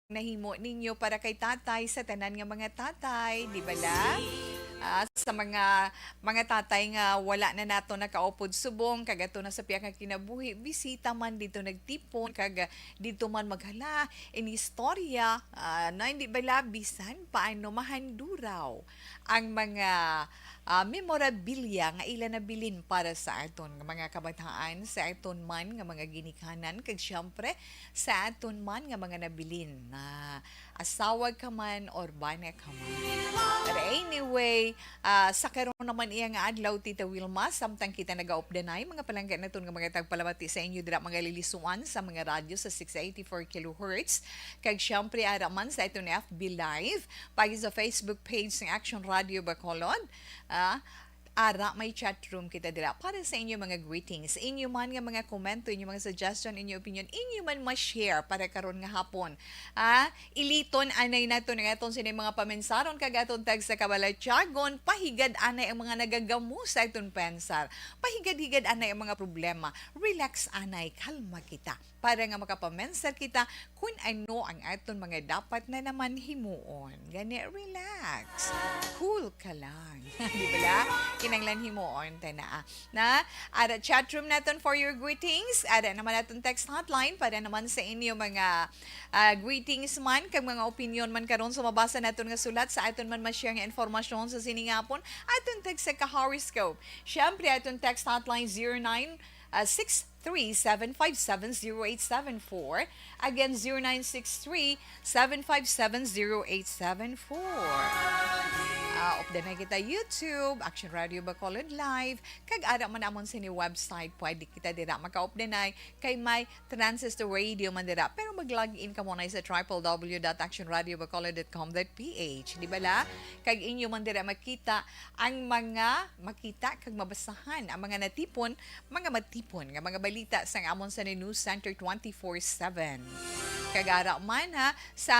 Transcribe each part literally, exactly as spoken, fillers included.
nahimo ninyo para kay tatay, sa tanan nga mga tatay, di bala? Ah, sa mga, mga tatay nga wala na nato nakaupod subong, kag ato na sa pihak nga kinabuhi, bisita man dito nagtipon, kag, ah, dito man maghala, inistorya, ah, na hindi bala bisan paano mahanduraw ang mga, ah, memorabilia nga ila nabilin para sa aton nga mga kabataan, sa aton man nga mga ginikanan, kag siyempre, sa aton man nga mga nabilin na asawa ka man or bana ka man. But anyway, ah, sa karon naman iya nga adlaw, Tita Wilma, samtang kita nagaupdanay, mga palangga naton nga mga tagpalamati sa inyo dira, mga lilisuan sa mga radyo sa six eighty-four kilohertz, kag siyempre ara man sa aton F B Live, pagi sa Facebook page sang Action Radio Bacolod. Ah, ara may chat room kita dira para sa inyo mga greetings, inyo man nga mga komento, inyo mga suggestion, inyo opinion, inyo man ma-share para karon nga hapon. Ah, iliton anay nato nga aton sini mga pamensaron kag aton tag sa kabalatyagon, pahigad anay ang mga nagagamo sa aton pensar, pahigad-higad anay ang mga problema, relax anay, kalma kita para nga makapamensar kita kun ano ang aton mga dapat na naman himuon. Gani, relax. Cool ka lang. Di ba la? Kinanglan himuon ta na, ah. Na, ara chat room naton for your greetings. Ara naman naton text hotline para naman sa inyo mga, ah, greetings man kag mga opinion man karon sa mabasa naton nga sulat, sa aton man ma-share nga informasyon sa sini nga hapon. Aton text sa ka-horoscope. Siyempre, aton text hotline zero nine, ah, six three seven five seven zero eight seven four. Again, zero nine six three seven five seven zero eight seven four. Ah, updan na kita YouTube, Action Radio Bacolod Live, kag ara man amon sini website, pwede kita dira makaupdanay kay may Transistor Radio man dira. Pero mag-log in ka muna sa triple W dot action radio bacolod dot com dot P H. Di ba la? Kag inyo man dira makita ang mga, makita kag mabasahan ang mga natipon, mga matipon nga mga balita sang amon sa News Center twenty-four seven. Kag ara man, ha, sa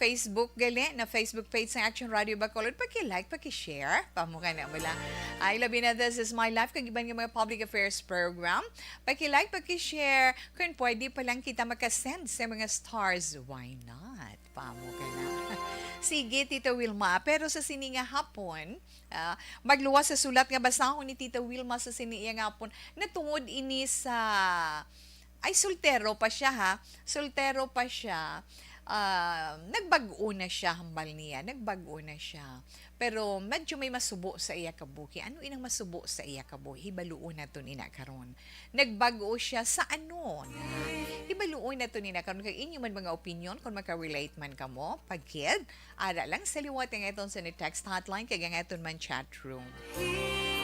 Facebook gali, na Facebook page sang Action Radio Bacolod, paki-like, paki-share. Pamo ka na wala. I Love You Na, This Is My Life, kag iban nga mga public affairs program. Paki-like, paki-share. Kung pwede pa lang kita makasend sa mga stars, why not? Pamo ka na. Sige, Tita Wilma. Pero sa sini nga hapon, ah, magluwas sa sulat nga basahon ni Tita Wilma sa sini iya nga hapon. Natungod ini sa, ay, soltero pa siya, ha? Soltero pa siya. Ah, nagbag-o na siya, hambal niya. Nagbag-o na siya. Pero medyo may masubo sa iya kabuhi. Ano inang masubo sa iya kabuhi? Hibaluon naton ina karon. Nagbag-o siya sa ano na? Hibaluon naton ina karon kay inyo man mga opinion kung maka-relate man kamo. Pagkid, ara lang sa liwat ang aton sa ni text hotline kag ang aton man chat room.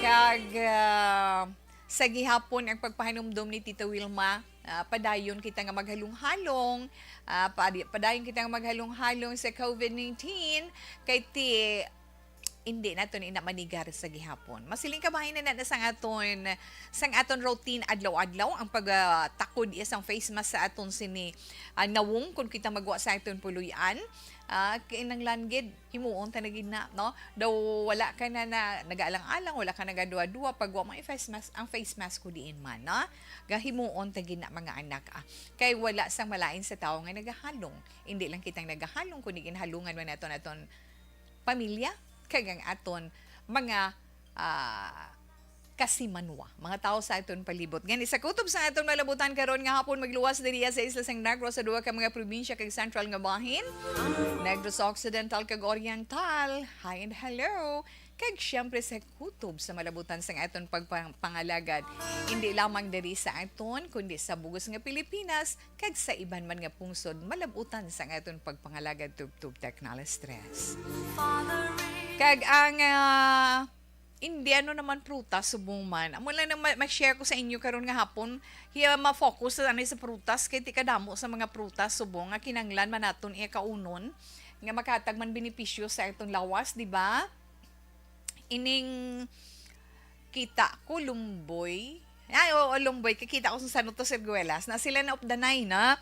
Kag, ah, sa gihapon ang pagpahanumdom ni Tita Wilma, ah, padayon kita nga maghalong-halong, ah, padi-, padayon kita nga maghalong-halong sa covid nineteen, kay ti, hindi naton ina manigar sa gihapon. Masiling ka bahin na na sang aton, sang aton routine adlaw-adlaw ang pag, ah, takod iya sang face mask sa aton sini, ah, nawong kung kita magwa sa aton puloy-an. Ah, kinahanglan gid himuon ta na gid na, no? Daw wala ka na, na nagaalang-alang, wala ka nagaduwa-duwa, pag wa mo i-face mask, ang face mask ko diin man, no? Gahimuon ta gid na, mga anak, ah. Kay wala sang malain sa tawo nga nagahalong. Hindi lang kitang nagahalong, kundi ginhalungan man naton aton pamilya, kag ang aton mga, ah, kasimanwa, mga tawo sa aton palibot. Gani, sa kutob sa aton malabutan karon nga hapon, magluwas diri sa isla sang Negros, sa duha ka mga probinsya kag sentral nga bahin, Negros Occidental kag Oriental. Hi and hello. Kag siyempre sa kutob sa malabutan sang aton pagpang-, pangalagad, hindi lamang diri sa aton, kundi sa bugos nga Pilipinas, kag sa iban man nga pungsod, malabutan sang aton pagpangalagad tubtob ta ka na alas tres. Kag ang, ah, Indiano naman prutas subong man. Amo lang na ma-, ma-share ko sa inyo karon nga hapon. Hiya ma-focus sa, ano, sa prutas, kay ti kadamo sa mga prutas subong nga kinanglan man naton iya kaunon nga makahatag man benepisyo sa aton lawas, di ba? Ining kita ko lumboy. Ay, oo, lumboy. Kakita ko sa San Otto Sirguelas na sila na updanay na.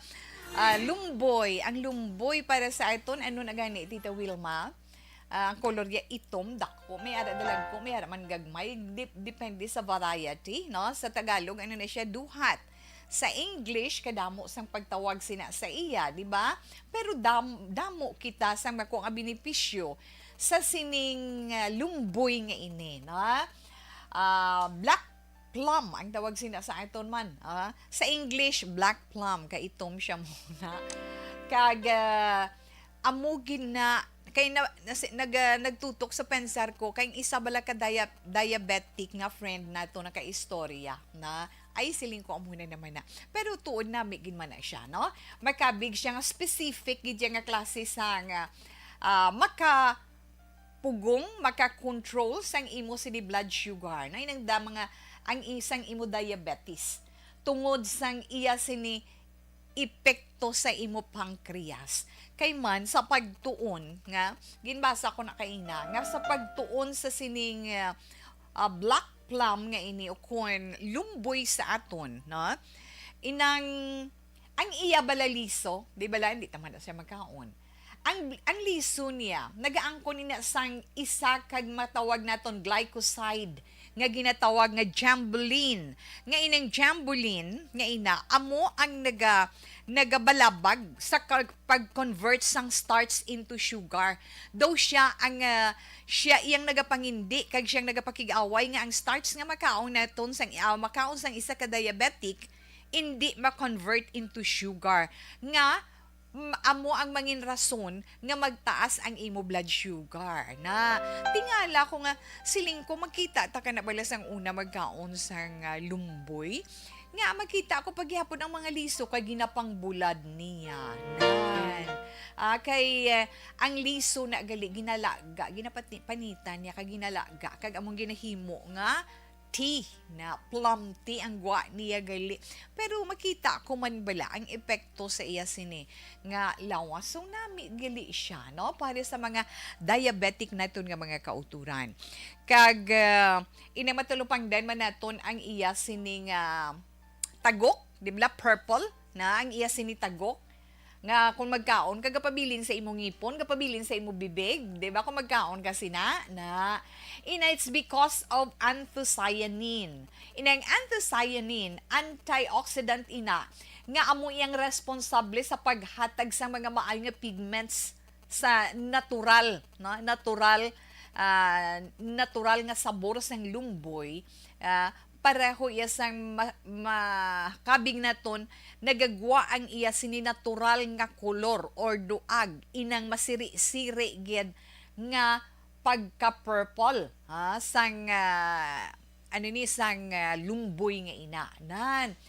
Ah, lumboy. Ang lumboy para sa aton, ano na gani, Tita Wilma? Ah, ang kolor niya itom, dako. May ara dalagko, may ara man gagmay. Dip-, depende sa variety, no? Sa Tagalog, ano na siya, duhat. Sa English, kadamo sang pagtawag sina sa iya, di ba? Pero dam-, damo kita sang makuha nga benepisyo sa sining, ah, lumboy nga ini, no? Ah, black plum ang tawag sina sa aton man, ah. Sa English, black plum, kay itom siya muna. Kag, ah, amo gid na, kay na, nasi-, nag-, ah, nagtutok sa pensar ko, kay ang isa bala ka dia-, diabetic nga friend nato nakaistorya na, ay, siling ko, amo na naman na. Pero tuod nami gid man na siya, no? Makabig siya nga specific gid siya nga klase sang, ah, ah, maka-, pugong, maka-control sang imo sini blood sugar. Na inang da mga ang isang imo diabetes. Tungod sang iya sini epekto sa imo pancreas. Kay man, sa pagtuon nga, ginbasa ko na kaina, nga sa pagtuon sa sining, ah, ah, black plum nga ini, o kon lumboy sa aton, no? Inang, ang iya bala liso, di bala, hindi ta man na siya magkaon. Ang, ang liso niya, nagaangkon ina sang isa kag matawag naton glycoside, nga ginatawag nga jambolin. Nga inang jambolin, nga ina, amo ang naga-, nagabalabag sa kag-, pag-convert sang starch into sugar. Daw siya ang, ah, siya iyang nagapangindi, kag siyang nagapakig-away nga ang starch nga makaon naton sang, ah, makaon sang isa ka diabetic, indi ma-convert into sugar. Nga, m-, amo ang mangin rason nga magtaas ang imo blood sugar. Na, tingala ko nga, siling ko, magkita ta ka na bala sang una magkaon sang, ah, lumboy. Nga, magkita ko paghihapon ang mga liso kay ginapangbulad niya. Nan. Ah, kay, eh, ang liso na gali, ginalaga, ginapati-, panitan niya, kag ginalaga, kag among ginahimo nga tea, na plum tea ang gwa niya gali. Pero makita ko man bala ang epekto sa iya sini nga lawas. So, nami gali siya, no? Para sa mga diabetic naton nga mga kauturan. Kag, ah, ina, matalupangdan man naton ang iya sini nga tagok, di ba? Purple na ang iya sini tagok. Nga kung magkaon ka, gapabilin sa imong ngipon, gapabilin sa imong bibig, di ba? Kung magkaon ka sina, na. Ina, it's because of anthocyanin. Ina, ang anthocyanin, antioxidant ina, nga amo iyang responsable sa paghatag sa mga maayo nga pigments sa natural, no? Natural, ah, natural nga sabor sang lumboy, ah, pareho iya sang ma-, makabig naton, nagagwa ang iya sini natural nga kolor or duag, inang masiri-siri gid nga pagka-purple, ha, sang, ah, ano ni, sang, ah, lumboy nga ina. Nan.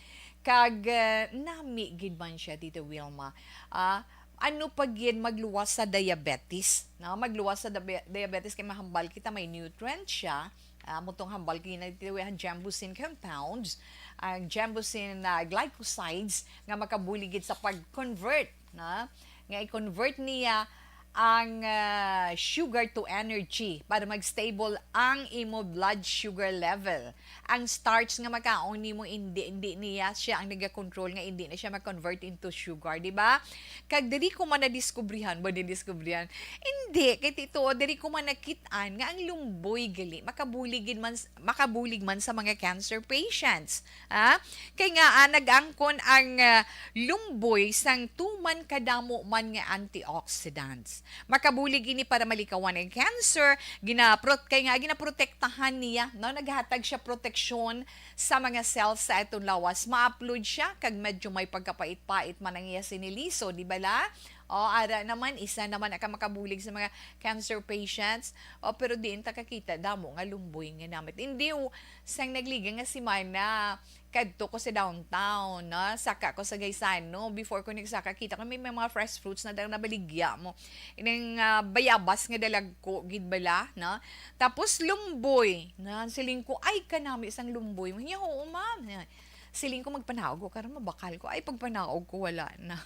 Kag, ah, nami gid man siya, Tita Wilma. Ah, ano pa gid magluwas sa diabetes, no? Magluwas sa dabe-, diabetes kay mahambal kita may nutrient siya. Ah, amo tong hambal kay na, Tita Wilma, ang jambusin compounds, ang jambusin, ah, glycosides nga makabulig gid sa pag-convert, no? Nga i-convert niya ang, ah, sugar to energy para mag-stable ang imo blood sugar level. Ang starch nga makaon nimo, hindi, hindi niya siya ang nagakontrol nga hindi na siya ma-convert into sugar, di ba? Kag diri ko man nadiskubrihan, ba nadiskubrihan? Hindi, kay tito, diri ko man nakit-an nga ang lumboy gali makabulig gid man, makabulig man sa mga cancer patients. Ah, kay nga, ah, nag-angkon ang, ah, lumboy sang tuman kadamo man nga antioxidants. Makabulig ini para malikawan ang cancer, ginaprot-, kay nga ginaprotektahan niya, no? Naghatag siya proteksyon sa mga cells sa aton lawas. Maupod siya kag medyo may pagkapait-pait man ang iya sini liso, di bala? O, ara naman, isa naman ang makabulig sa mga cancer patients. O, pero diin ta kakita damo nga lumboy nga namit. Hindi, o, sang nagliga nga semana, kadto ko sa downtown, no? Saka ko sa Gaisano. Before ko nagsaka, kita ko may, may mga fresh fruits na daw nabaligya mo. Inang, ah, bayabas nga dalagko, gid bala, no? Tapos lumboy, na siling ko, "Ay, kanami isang lumboy." Niya, "Oo, ma'am." Niya, siling ko, "Magpanaog ko, karon mabakal ko." Ay, pagpanaog ko, wala na.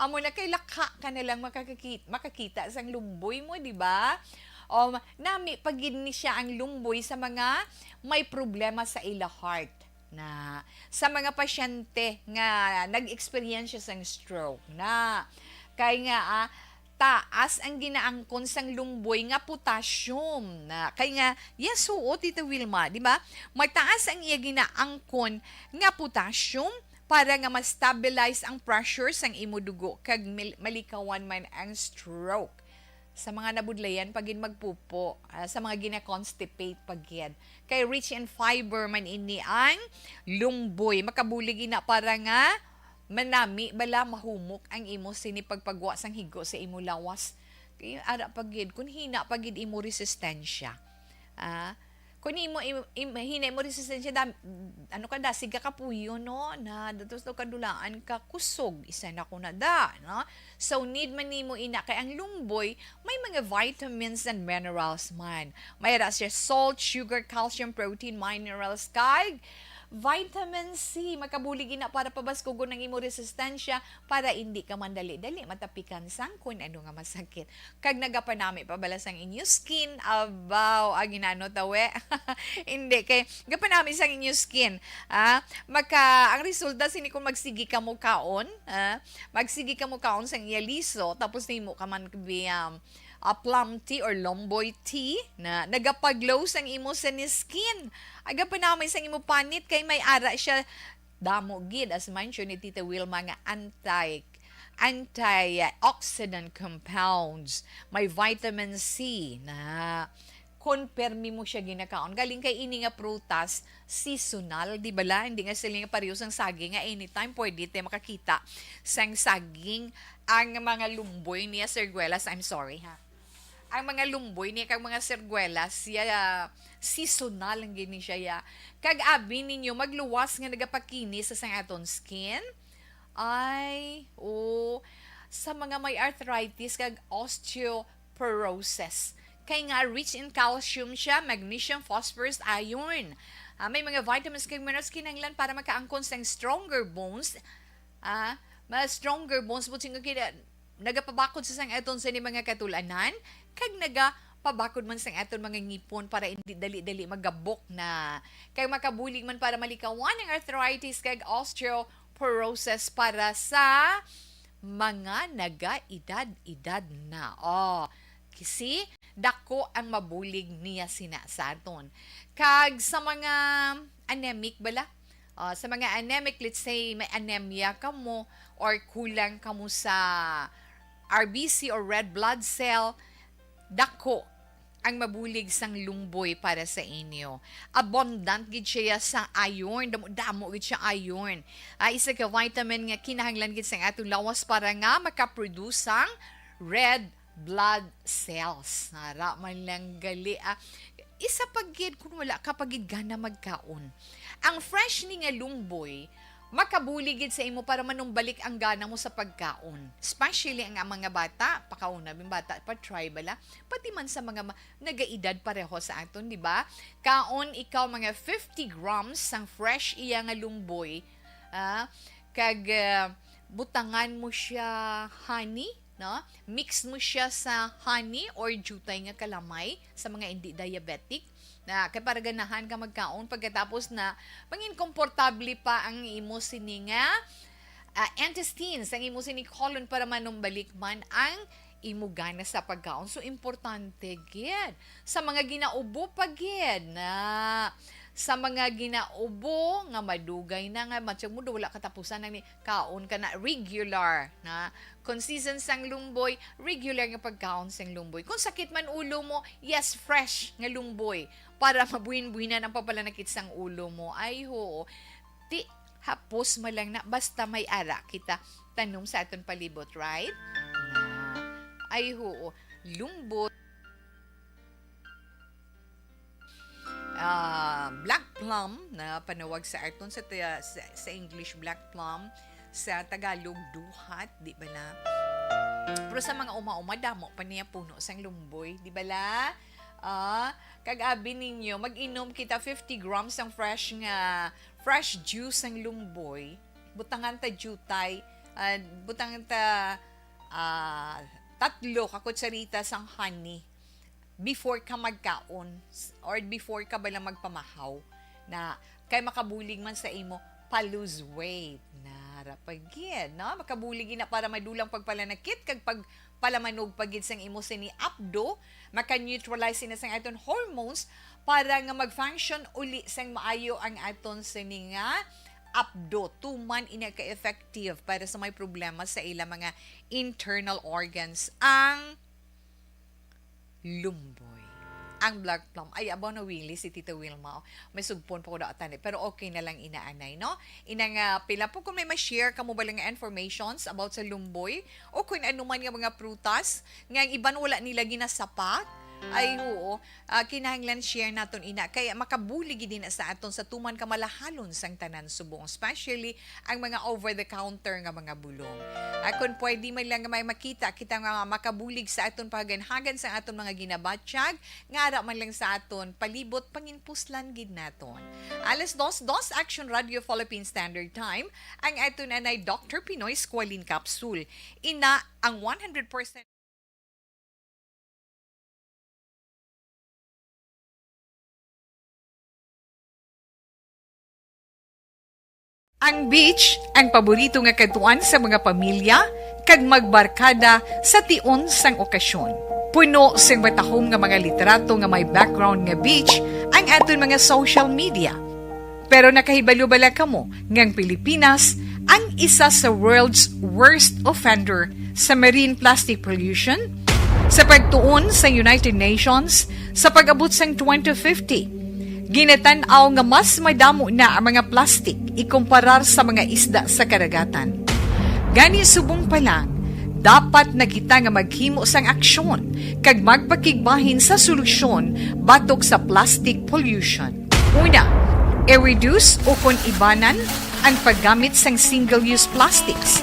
Amo na kay lakha ka na lang makakakit-, makakita sang lumboy mo, di ba? O, ma-, nami pa gid ni siya ang lumboy sa mga may problema sa ila heart. Na sa mga pasyente nga nag-experience sang stroke na kay nga, ah, taas ang ginaangkon sang lumboy nga potassium. Na kay nga, yes, oo, Tita Wilma, di ba? Mataas ang iya ginaangkon nga potassium, para nga ma-stabilize ang pressure sang imo dugo kag mil-, malikawan man ang stroke. Sa mga nabudlayan pa gid magpupo, ah, sa mga gina-constipate pa gid. Kay rich in fiber man ini ang lumboy. Makabulig ina para nga manami bala mahumok ang imo sini pagpagwa sang higo sa imo lawas. Kay ara pa gid, kung hina pa gid imo resistensya. Ah, kung imo, im-, im-, hina imo resistensya, dam-, ano ka, dasig ka kapuyo, no? Na, datos daw kadulaan ka kusog, isa na ko na da, no? So, need man nimo ina kay ang lumboy, may mga vitamins and minerals man. May ra siya salt, sugar, calcium, protein, minerals, kag vitamin C. Makabulig ina para pabaskugon ang imo resistensya para hindi ka man dali-dali matapikan sang kung ano nga masakit. Kag nagapanami pa bala sang inyo skin? Abaw, ang inano tawe. Hindi, kay gapanami sang inyo skin. Ah, maka, ang resulta sini kung magsigi ka mo kaon, ah, magsigi ka mo kaon sang iya liso, tapos nimo ka man bi, um, ah, plum tea or lumboy tea na nagapaglow sang imo sini skin. Agapanami sang imo panit kay may ara siya damo gid, as mentioned ni Tita Wilma, nga anti, antioxidant compounds, may vitamin C na kon permi mo siya ginakaon. Galing kay ini nga prutas, seasonal, di bala? Hindi nga sila nga pareho sang saging nga anytime pwede te makakita sang saging ang mga lumboy niya, sirguelas. I'm sorry, ha. Ang mga lumboy niya kag mga sirguelas, siya, seasonal ang gini siya, ya. Kag abi ninyo, magluwas nga nagapakinis sa sang aton skin. Ay, o, sa mga may arthritis kag osteoporosis. Kay nga rich in calcium siya, magnesium, phosphorus, iron. Ah, may mga vitamins kag minerals kinahanglan para makaangkon sang stronger bones. Ah, mga stronger bones, buti nga kina-, nagapabakod sa sang aton sini mga katulanan, kag nagapabakod man sang aton mga ngipon para hindi dali-dali magabok na. Kag makabulig man para malikawan ang arthritis kag osteoporosis para sa mga nagaedad-edad na. Oh, see? Dako ang mabulig niya sina sa aton. Kag sa mga anemic bala, ah, sa mga anemic, let's say, may anemia kamo or kulang kamo sa R B C or red blood cell, dako ang mabulig sang lumboy para sa inyo. Abundant gid siya sa iron, damo-damo gid siya iron. Ah, isa ka vitamin nga kinahanglan gid sang atong lawas para nga makaproduce sang red blood cells. Nara man lang gali, ah. Isa pa gid kung wala ka pa gid gana magkaon. Ang fresh ni nga lumboy, makabulig gid sa imo para manumbalik ang gana mo sa pagkaon. Especially ang, ang mga bata, pakauna, yung bata pa, try bala. Pati man sa mga ma-, nagaedad pareho sa aton, di ba? Kaon ikaw mga fifty grams sang fresh iya nga lumboy, ah, kag, ah, butangan mo siya honey, no? Mix mo siya sa honey or jutay nga kalamay sa mga hindi diabetic. Na, kay para ganahan ka magkaon, pagkatapos na, mangin komportable pa ang imo sini nga, ah, intestines, ang imo sini colon para manumbalik man ang imo gana sa pagkaon. So, importante gid sa mga ginaubo pa gid na sa mga ginaubo nga madugay na nga, matyag mo, wala katapusan ang ni-, kaon ka na regular na consistent sang lumboy, regular nga pagkaon sang lumboy. Kung sakit man ulo mo, yes, fresh nga lumboy para mabuhin-buhinan ang papalanakit sang ulo mo. Ay, ho. Ti, hapos man lang na, basta may ara kita tanom sa aton palibot, right? Na, ay, ho. Lumboy. Ah, black plum na panawag sa aton sa, sa, sa English, black plum, sa Tagalog, duhat, di ba na? Pero sa mga uma-uma, damo pa niya puno sang lumboy, di ba la? Ah, kag abi ninyo, mag-inom kita fifty grams sang fresh nga, fresh juice sang lumboy. Butangan ta jutay, ah, butangan ta, ah, tatlo ka kutsarita sang honey before ka magkaon s-, or before ka bala magpamahaw na kay makabulig man sa imo pa-lose weight. Nara pa gid, no? Makabulig ina para madulang pagpalanakit kag pagpalamanog pa gid sang imo sini apdo, maka-neutralize sina sang aton hormones para nga mag-function uli sang maayo ang aton sini nga apdo, tuman ini ka-effective para sa may problema sa ilang mga internal organs ang lumboy. Ang black plum. Ay, abaw, nawili si Tita Wilma. Oh, may sugpon pa ko daan, eh. Pero okay na lang inaanay, no? Inang, ah, pila po kung may ma-share kamo ba lang nga informations about sa lumboy o kung ano man nga mga prutas nga ang iban wala nila ginasapat? Ay, oo. Ah, kinahanglan share naton ina. Kaya makabulig gid na sa aton sa tuman kamalahalon sang tanan subong, especially ang mga over-the-counter nga mga bulong. Ah, kung pwede man lang nga may makita kita nga makabulig sa aton pahaganhagan sa aton mga ginabatyag, nga ara man lang sa aton palibot, panginpuslan gid naton. Alas dos, dos, Action Radio Philippine Standard Time, ang aton anay Doctor Pinoy Squalene Capsule. Ina ang one hundred percent. Ang beach ang paborito nga kadtuan sa mga pamilya kag magbarkada sa tion sang okasyon. Puno sing matahom nga mga litrato nga may background nga beach ang aton mga social media. Pero nakahibalo bala kamo nga ang Pilipinas ang isa sa world's worst offender sa marine plastic pollution? Sa pagtuon sa United Nations, sa pag-abot sang twenty fifty, ginatan-aw nga mas madamo na ang mga plastic ikumparar sa mga isda sa kadagatan. Gani, subong pa lang, dapat na kita nga maghimo sang aksyon kag magpakigbahin sa solusyon batok sa plastic pollution. Una, i-reduce o kon ibanan ang paggamit sang single-use plastics.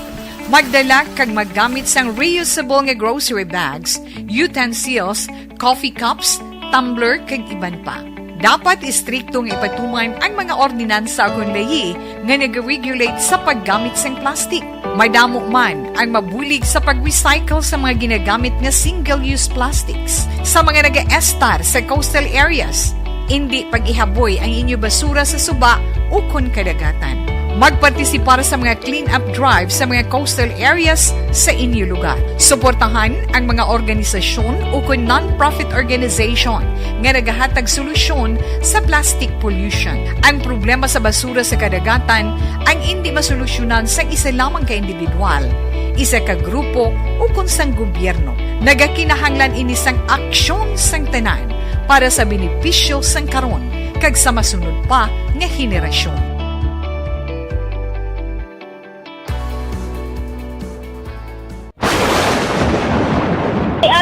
Magdala kag maggamit sang reusable nga grocery bags, utensils, coffee cups, tumbler, kag iban pa. Dapat istrikto nga ipatuman ang mga ordinansa kon layi nga nag-regulate sa paggamit sang plastic. Madamo man ang mabulig sa pag-recycle sa mga ginagamit nga single-use plastics sa mga nagaestar sa coastal areas. Indi pag-ihaboy ang inyo basura sa suba ukon kadagatan. Magpartisipar sa mga clean-up drive sa mga coastal areas sa inyo lugar. Suportahan ang mga organisasyon ukon non-profit organization nga nagahatag solusyon sa plastic pollution. Ang problema sa basura sa kadagatan ang indi masolusyonan sang isa lamang ka individual, isa ka grupo, ukon sang gobyerno. Nagakinahanglan ini sang aksyon sang tanan para sa benepisyo sang karon kag sa masunod pa nga henerasyon.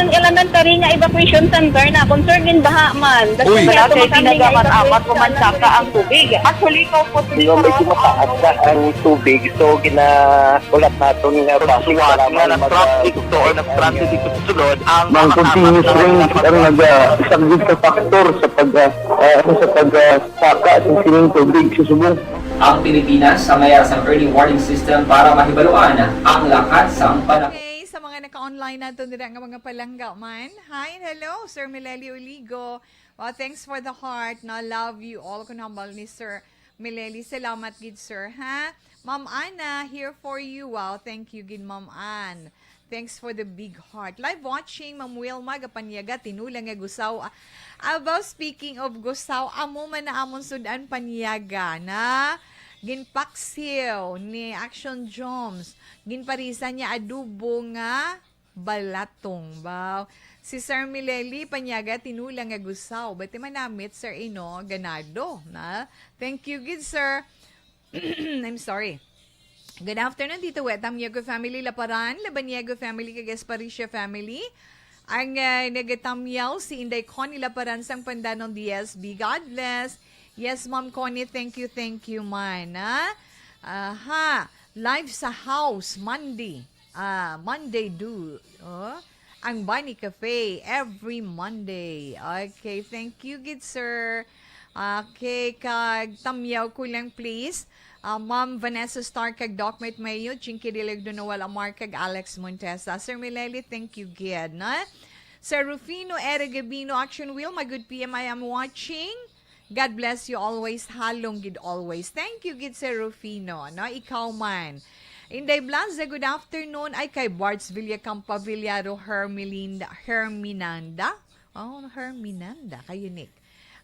Ang elementary nga evacuation center na concern din baha man. Uy. Wala kay ginagamit-amat ko man saka ang tubig. Actually, ko po. Di ba, medyo mataas na ang tubig, so ginahulat naton nga base nga mag-, nag-traffic to or nag-transit dito sa sulod ang mga continuous rain ang naga-, isa gid ka factor sa pag, ah, ah, ano, sa pag, ah, saka sa sining tubig sa subong. Ang Pilipinas sa may sang early warning system para mahibaluan ang lakat sang panahon. Okay, sa mga naka-online nato dira nga mga palangga man. Hi and hello, Sir Mileli Oligo. Well, thanks for the heart. Na love you all. Kun hambal ni Sir Mileli, salamat gid, sir, ha? Ma'am Ana, here for you. Wow, thank you gid, Ma'am Ann. Thanks for the big heart. Live watching, Ma'am Wilma, gapanyaga, tinulang nga gusaw. Ah, about speaking of gusaw, amo man na amon sudan panyaga na ginpaksiw ni Action Joms. Ginparisan niya adobo nga balatong. Wow. Si Sir Mileli, panyaga, tinulang nga gusaw. Bati manamit, Sir Ino, ganado na. Thank you gid, sir. I'm sorry. Good afternoon, Tito Wet. Tamyago family, Laparan, Labaniego family, kag Esparicia family. Ang, ah, nagatamyaw si Inday Connie Laparan sang Pandanon D S B. God bless. Yes, Ma'am Connie, thank you, thank you, man, ha? Aha. Live sa house, Monday. Ah, Monday do. Oh, ang Bunny Cafe every Monday. Okay, thank you gid, sir. Okay, kag tamyaw ko lang, please. Ah, Ma'am Vanessa Stark kag Doc Mate Mayo, Chinky Diligdo, Noel Amar kag Alex Montesa. Sir Mileli, thank you gid, na? Sir Rufino Era Gabino, Action Wheel, my good P M, I am watching. God bless you always, halong gid always. Thank you gid, Sir Rufino, no? Ikaw man. Inday Blanza, good afternoon. Ay, kay Bards Villacampa Villaro, Hermelinda, Herminanda. Oh, Herminanda, kayo, Nick.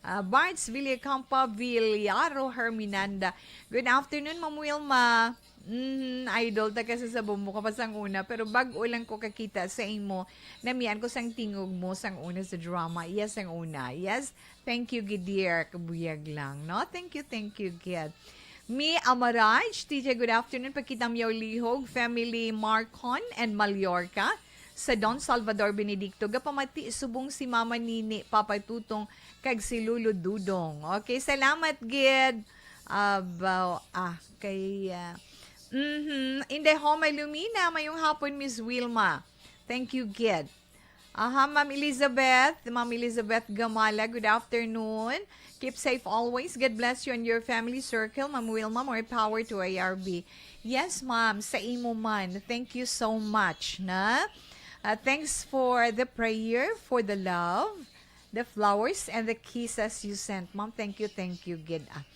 Ah, Bards Villacampa Villaro Herminanda. Good afternoon, Ma'am Wilma. Mhm, idol ta kasi sa Bumbo ka pa sang una, pero bag-o lang ko kakita sa imo. Namian ko sang tingog mo sang una sa drama. Yes, sang una. Yes, thank you, gid, dear. Kabuyag lang, no? Thank you, thank you, gid. Mi Amaraj, T J, good afternoon. Pagkita mi yaw lihog, family Marcon and Mallorca. Sa Don Salvador Benedicto, gapamati subong si Mama Nini, Papa Tutong, kag si Lolo Dudong. Okay, salamat gid. Abaw, ah, kay, ah, mhm. Inday Homa Lumina, mayong hapon, Miss Wilma. Thank you, gid. Aha, Ma'am Elizabeth, Ma'am Elizabeth Gamala, good afternoon. Keep safe always. God bless you and your family circle. Ma'am Wilma, more power to A R B. Yes, ma'am, sa imo man. Thank you so much, na. Uh, thanks for the prayer, for the love, the flowers, and the kisses you sent. Ma'am, thank you, thank you, gid, ah.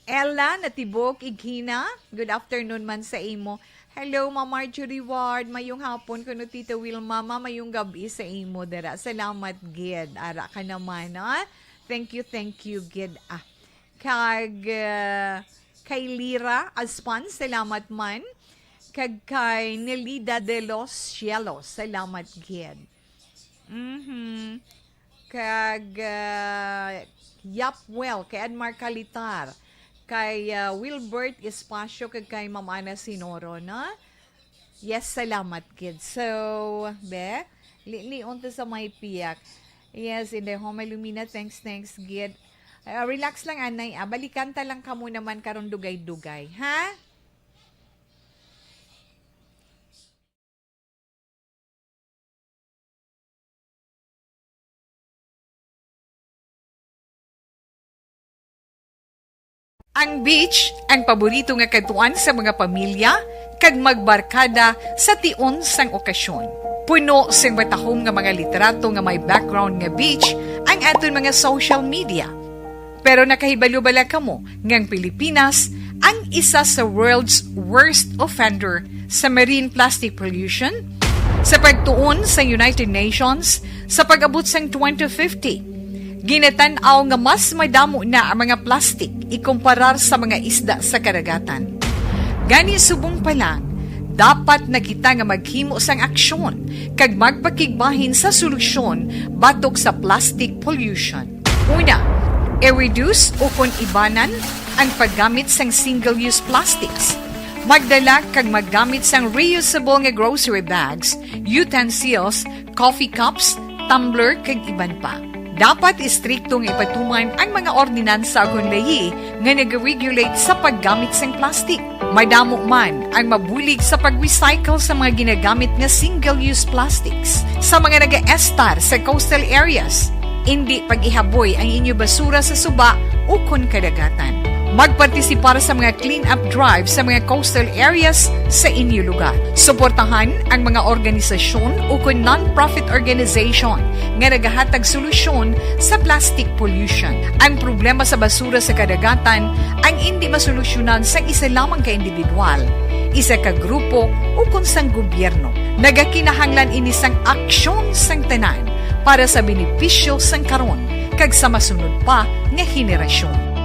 Ella Natibok Ighina, good afternoon man sa imo. Hello, Ma'am Marjorie Ward. Mayong hapon kuno, Tita Wilma. Ma, mayong gab-i sa imo dira. Salamat gid. Ara ka naman, ah. Thank you, thank you gid, ah. Kag, ah, kay Lira Aspan, salamat man. Kag kay Nelida de los Cielos, salamat gid. Mhm. Kag, ah, Yapwell, kay Edmar Calitar, kay, ah, Wilbert Espacio, kag kay Ma'am Ana Sinoro, no? Yes, salamat gid. So, be, li-, lion to sa may piyak. Yes, Inday Homa Lumina, thanks, thanks gid. Ah, relax lang, anay, ah. Balikan ta lang kamo naman karon dugay-dugay, ha? Ang beach, ang paborito nga kadtuan sa mga pamilya kag magbarkada sa tion sang okasyon. Puno sing matahom nga mga litrato nga may background nga beach ang aton mga social media. Pero nakahibalo bala kamo nga ang Pilipinas ang isa sa world's worst offender sa marine plastic pollution? Sa pagtuon sa United Nations, sa pag-abot sang twenty fifty, ginatan-aw nga mas madamo na ang mga plastik ikumparar sa mga isda sa kadagatan. Gani, subong pa lang, dapat na kita nga maghimo sang aksyon kag magpakigbahin sa solusyon batok sa plastic pollution. Una, i-reduce ukon ibanan ang paggamit sang single-use plastics. Magdala kag maggamit sang reusable nga grocery bags, utensils, coffee cups, tumbler, kag iban pa. Dapat istrikto nga ipatuman ang mga ordinansa ukon layi nga nag-regulate sa paggamit sang plastic. Madamo man ang mabulig sa pag-recycle sa mga ginagamit nga single-use plastics sa mga nagaestar sa coastal areas. Indi pag-ihaboy ang inyo basura sa suba ukon kadagatan. Magpartisipar sa mga clean-up drive sa mga coastal areas sa inyo lugar. Suportahan ang mga organisasyon ukon non-profit organization nga nagahatag solusyon sa plastic pollution. Ang problema sa basura sa kadagatan ang indi masolusyonan sang isa lamang ka individual, isa ka grupo, ukon sang gobyerno. Nagakinahanglan ini sang aksyon sang tanan para sa benepisyo sang karon kag sa masunod pa nga henerasyon.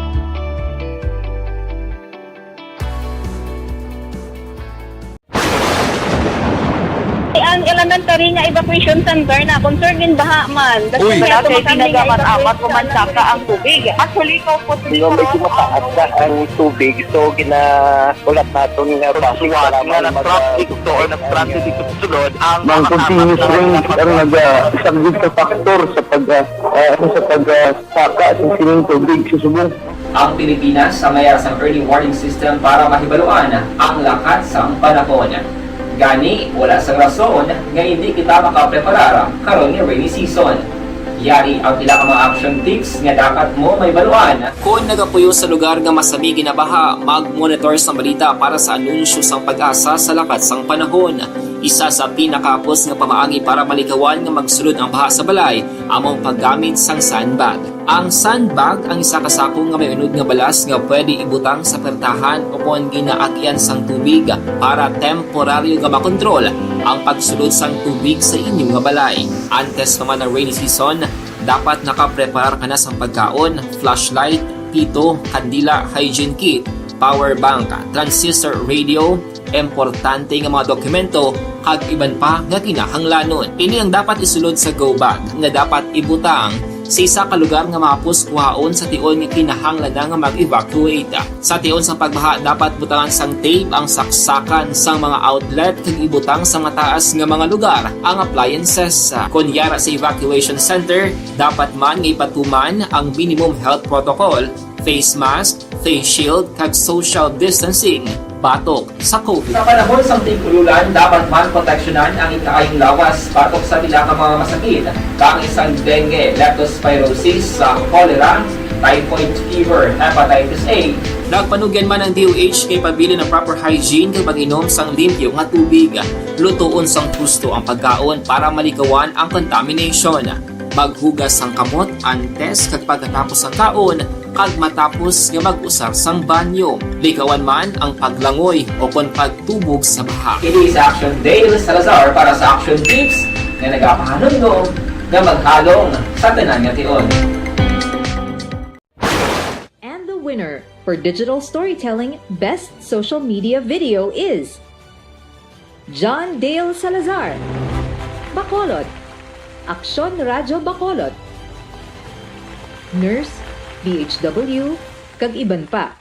Ang elementary nga evacuation center na concern din baha man. Uy, wala kay kinagamat-amat ko man saka ang tubig. Actually, ko po. Di ba, medyo mataas na ang tubig, so ginahulat naton nga base nga nag-traffic to or nag-transit dito sa sulod ang mga continuous rain ang naga-, isa gid ka factor sa pag, ah, ah, sa pag, ah, saka sa sining tubig sa subong. Ang Pilipinas ang may ara sang early warning system para mahibaluan ang lakat sang panahon. Gani, wala sang rason nga hindi kita makapreparar karon nga rainy season. Yari ang pila ka mga action tips nga dapat mo mahibaluan. Kon nagapuyo sa lugar nga masami ginabaha, mag-monitor sang balita para sa anunsyo sang PAGASA sa lakat sang panahon. Isa sa pinakahapos nga pamaagi para malikawan nga magsulod ang baha sa balay amo ang paggamit sang sandbag. Ang sandbag ang isa ka sako nga may unod nga balas nga pwede ibutang sa pertahan ukon ginaagyan sang tubig para temporaryo nga makontrol ang pagsulod sang tubig sa inyo nga balay. Antes pa man ang rainy season, Dapat nakapreparar ka na sang pagkaon, flashlight, pito, kandila, hygiene kit, power bank, transistor radio, importante nga mga dokumento, kag iban pa nga kinahanglanon. Ini ang dapat isulod sa go bag nga dapat ibutang sa isa ka lugar nga mahapos kuhaon sa tion nga kinahanglan na nga mag-evacuate. Sa tion sang pagbaha, dapat butangan sang tape ang saksakan sang mga outlet kag ibutang sa mataas nga mga lugar ang appliances. Kon yara sa evacuation center, dapat man nga ipatuman ang minimum health protocol, face mask, face shield, kag social distancing batok sa COVID. Sa panahon sang tig-ululan, dapat man proteksyonan ang ikaayong lawas batok sa pila ka mga masakit, kaangay sang dengue, leptospirosis, sa cholera, typhoid fever, hepatitis A. Nagpanugyan man ang D O H nga ipabilin ang proper hygiene kag pag-inom sang limpyo nga tubig. Lutoon sang husto ang pagkaon para malikawan ang contamination. Maghugas sang kamot antes kag pagkatapos sang kaon, kag matapos nga mag-usar sang banyo. Likawan man ang paglangoy o kon pagtubog sa baha. Kini sa Action Dale Salazar para sa Action Tips nga nagapahanumdom nga maghalong sa tanan nga tion. And the winner for Digital Storytelling Best Social Media Video is John Dale Salazar, Bacolod, Aksyon Radyo Bacolod, Nurse, D H W, kag iban pa.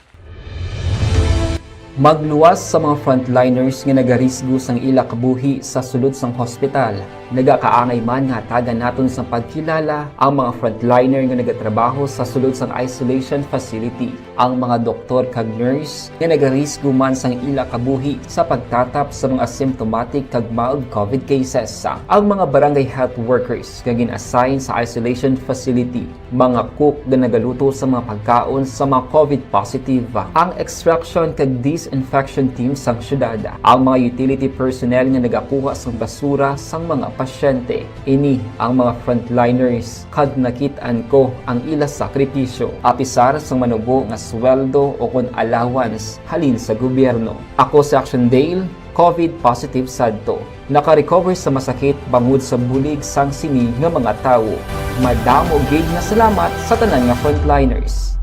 Magluwas sa mga frontliners nga nagarisgo sang ila kabuhi sa sulod sang hospital. Nagakaangay man nga hatagan naton sang pagkilala ang mga frontliner nga nagatrabaho sa sulod sang isolation facility. Ang mga doktor kag nurse nga nagarisgo man sang ila kabuhi sa pagtatap sa mga asymptomatic kag mild COVID cases. Ang mga barangay health workers nga gin-assign sa isolation facility, mga cook nga nagaluto sa mga pagkaon sa mga COVID positive, ang extraction kag disinfection team sang syudad, ang mga utility personnel nga nagakuha sang basura sang mga pasyente. Ini ang mga frontliners kag nakit-an ko ang ila sakripisyo, apisar sang manubo nga sweldo o kon allowance halin sa gobyerno. Ako si Action Dale, COVID positive sadto. Naka-recover sa masakit bangod sa bulig sang sini nga mga tawo. Madamo gid nga salamat sa tanan nga frontliners.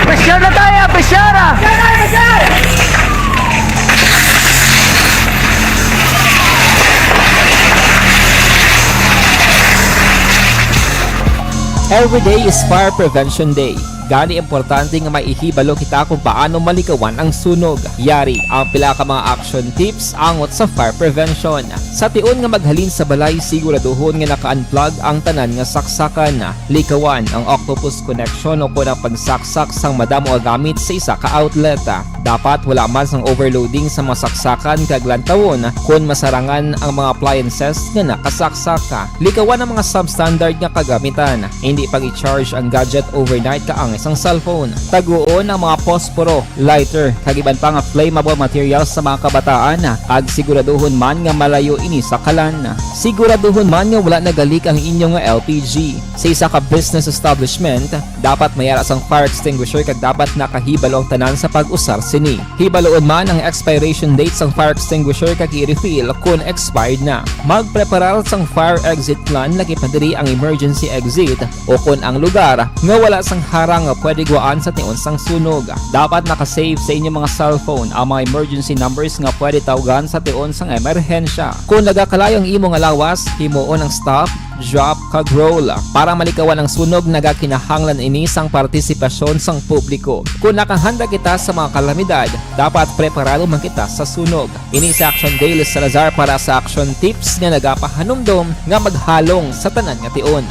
Pressure na tayo! Pressure! Every day is Fire Prevention Day. Gani importante nga maihibalo kita kung paano malikawan ang sunog. Yari ang pila ka mga action tips angot sa fire prevention. Sa tion nga maghalin sa balay, siguraduhon nga naka-unplug ang tanan nga saksakan. Likawan ang octopus connection o kon ang pagsaksak sang madamo nga gamit sa isa ka outlet. Dapat wala man sang overloading sa mga saksakan kag lantawon kon masarangan ang mga appliances nga nakasaksak. Likawan ang mga substandard nga kagamitan. Indi pag-i-charge ang gadget overnight kaangay sang cellphone. Taguon ang mga posporo, lighter, kag iban pa nga flammable materials sa mga kabataan, kag siguraduhon man nga malayo ini sa kalan. Siguraduhon man nga wala nagalik ang inyo nga L P G. Sa isa ka business establishment, dapat may ara sang fire extinguisher kag dapat nakahibalo ang tanan sa pag-usar sini. Hibaluon man ang expiration date sang fire extinguisher kag i-refill kon expired na. Magpreparar sang fire exit plan, lakip na diri ang emergency exit o kon ang lugar nga wala sang harang nga pwede guwaan sa tion sang sunog. Dapat naka-save sa inyo mga cellphone ang mga emergency numbers nga pwede tawgan sa tion sang emerhensya. Kon nagakalayo ang imo nga lawas, himuon ang stop, drop, kag roll. Para malikawan ang sunog, nagakinahanglan ini sang partisipasyon sang publiko. Kon nakahanda kita sa mga kalamidad, dapat preparado man kita sa sunog. Ini si Action Dale Salazar para sa Action Tips nga nagapahanumdom nga maghalong sa tanan nga tion.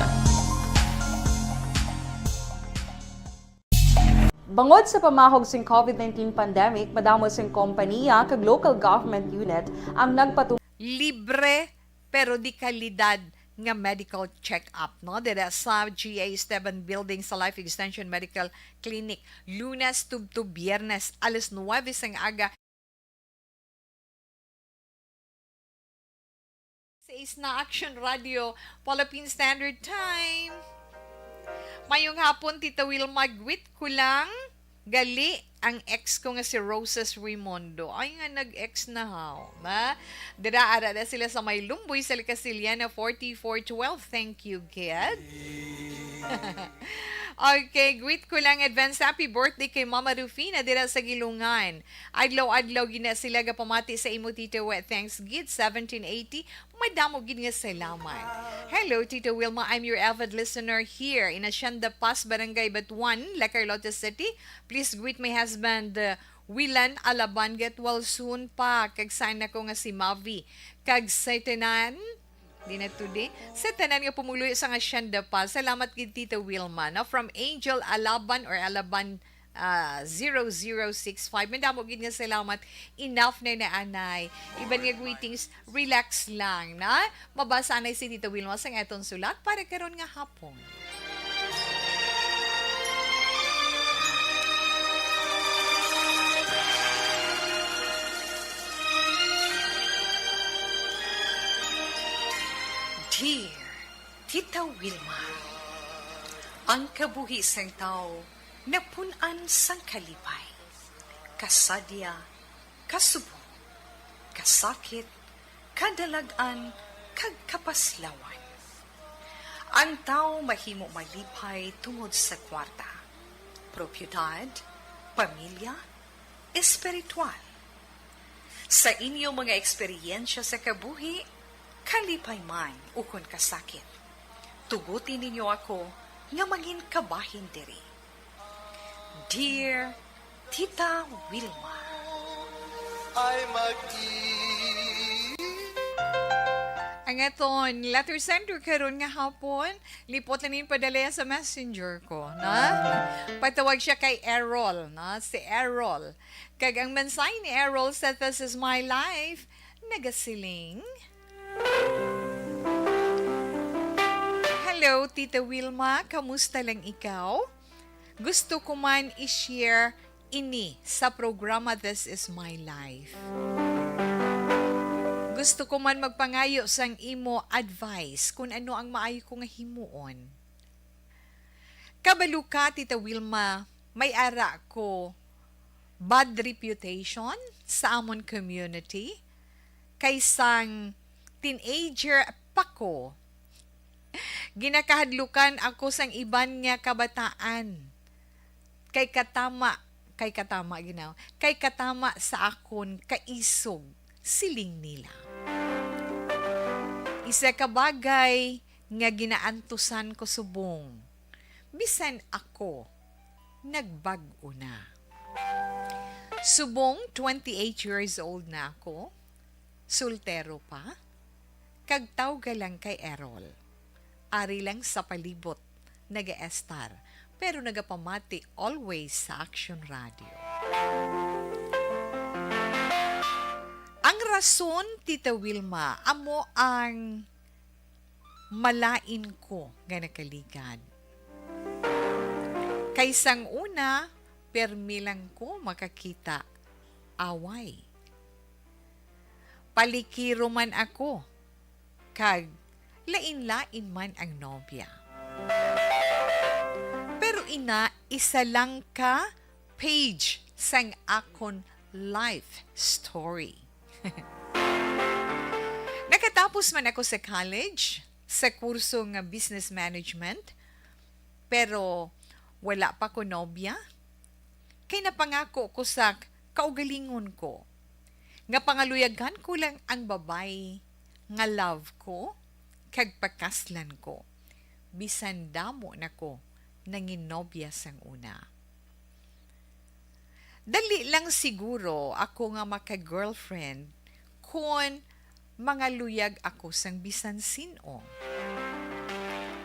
Bangod sa pamahog sing COVID nineteen pandemic, madamo sing kompaniya kag local government unit ang nagpatu- Libre pero di kalidad nga medical check-up, no? Dira sa G A Esteban Building sa Life Extension Medical Clinic, Lunes tubtob Biyernes, alas nuwebe sang aga. Sa Isna Action Radio, Philippine Standard Time. Mayong hapon, Tita Wilma, greet ko lang. Gali, ang ex ko nga si Roses Raimundo. Ay nga, nag-ex na haw, na? Dira, ara na sila sa may Lumboy, sa Casiliana, forty-four twelve. Thank you, kid. Okay, greet ko lang advance happy birthday kay Mama Rufina dira sa Gilungan. Adlaw-adlaw gina sila gapamati sa imo, Tito Wet. Thanks, gid, seventeen eighty. Madamo gid nga salamat. Hello, Tito Wilma. I'm your avid listener here in Hacienda Paz, Barangay Batuan, La Carlota City. Please greet my husband, uh, Wilan Alaban, get well soon pa. Kag sa anak ko nga si Mavi. Kag sa tanan, di na today, sa tanan nga pumuluyo sa Hacienda Paz. Salamat gid, Tito Wilma, no? From Angel Alaban or Alaban, ah, zero zero six five. Madamo gid nga salamat. Enough na na, anay. Iban nga greetings, relax lang, na? Mabasa anay si Tita Wilma sang aton sulat para karon nga hapon. Dear Tita Wilma, ang kabuhi sang tawo napun-an sang kalipay, kasadya, kasubong, kasakit, kadalag-an, kag kapaslawan. Ang tawo mahimo malipay tungod sa kwarta, propiedad, pamilya, espiritual. Sa inyo mga eksperyensya sa kabuhi, kalipay man ukon kasakit, tuguti ninyo ako nga mangin kabahin diri. Dear Tita Wilma. Ay mag-i- Ang aton letter sender karon nga hapon, lipot na ning padala sa messenger ko, na? Patawag siya kay Errol, na? Si Errol. Kag ang mensahe ni Errol sa This Is My Life, nagasiling, Hello, Tita Wilma. Kamusta lang ikaw? Gusto ko man i-share ini sa programa This Is My Life. Gusto ko man magpangayo sang imo advice kung ano ang maayo ko nga himuon. Kabalo ka, Tita Wilma, may ara ko bad reputation sa amon community kay sang teenager pa ko. Ginakahadlukan ako sang iban nga kabataan kay katama, kay katama, ginaw, kay katama sa akon kaisog, siling nila. Isa ka bagay nga ginaantusan ko subong, bisan ako nagbag-o na. Subong twenty-eight years old na ako, soltero pa, kag tawga lang kay Errol. Ari lang sa palibot nagaestar, pero nagapamati always sa Action Radio. Ang rason, Tita Wilma, amo ang malain ko nga nakaligad. Kay sang una, permi lang ko makakita away. Palikiro man ako, kag lain-lain man ang nobya. Pero ina, isa lang ka page sang akon life story. Nakatapos man ako sa college, sa kurso nga business management, pero wala pa ko nobya. Kay napangako ko sa kaugalingon ko nga pangaluyagan ko lang ang babayi nga love ko kag pakaslan ko, bisan damo na ko nanginobya sang una. Dali lang siguro ako nga maka-girlfriend kon mangaluyag ako sang bisan sin-o.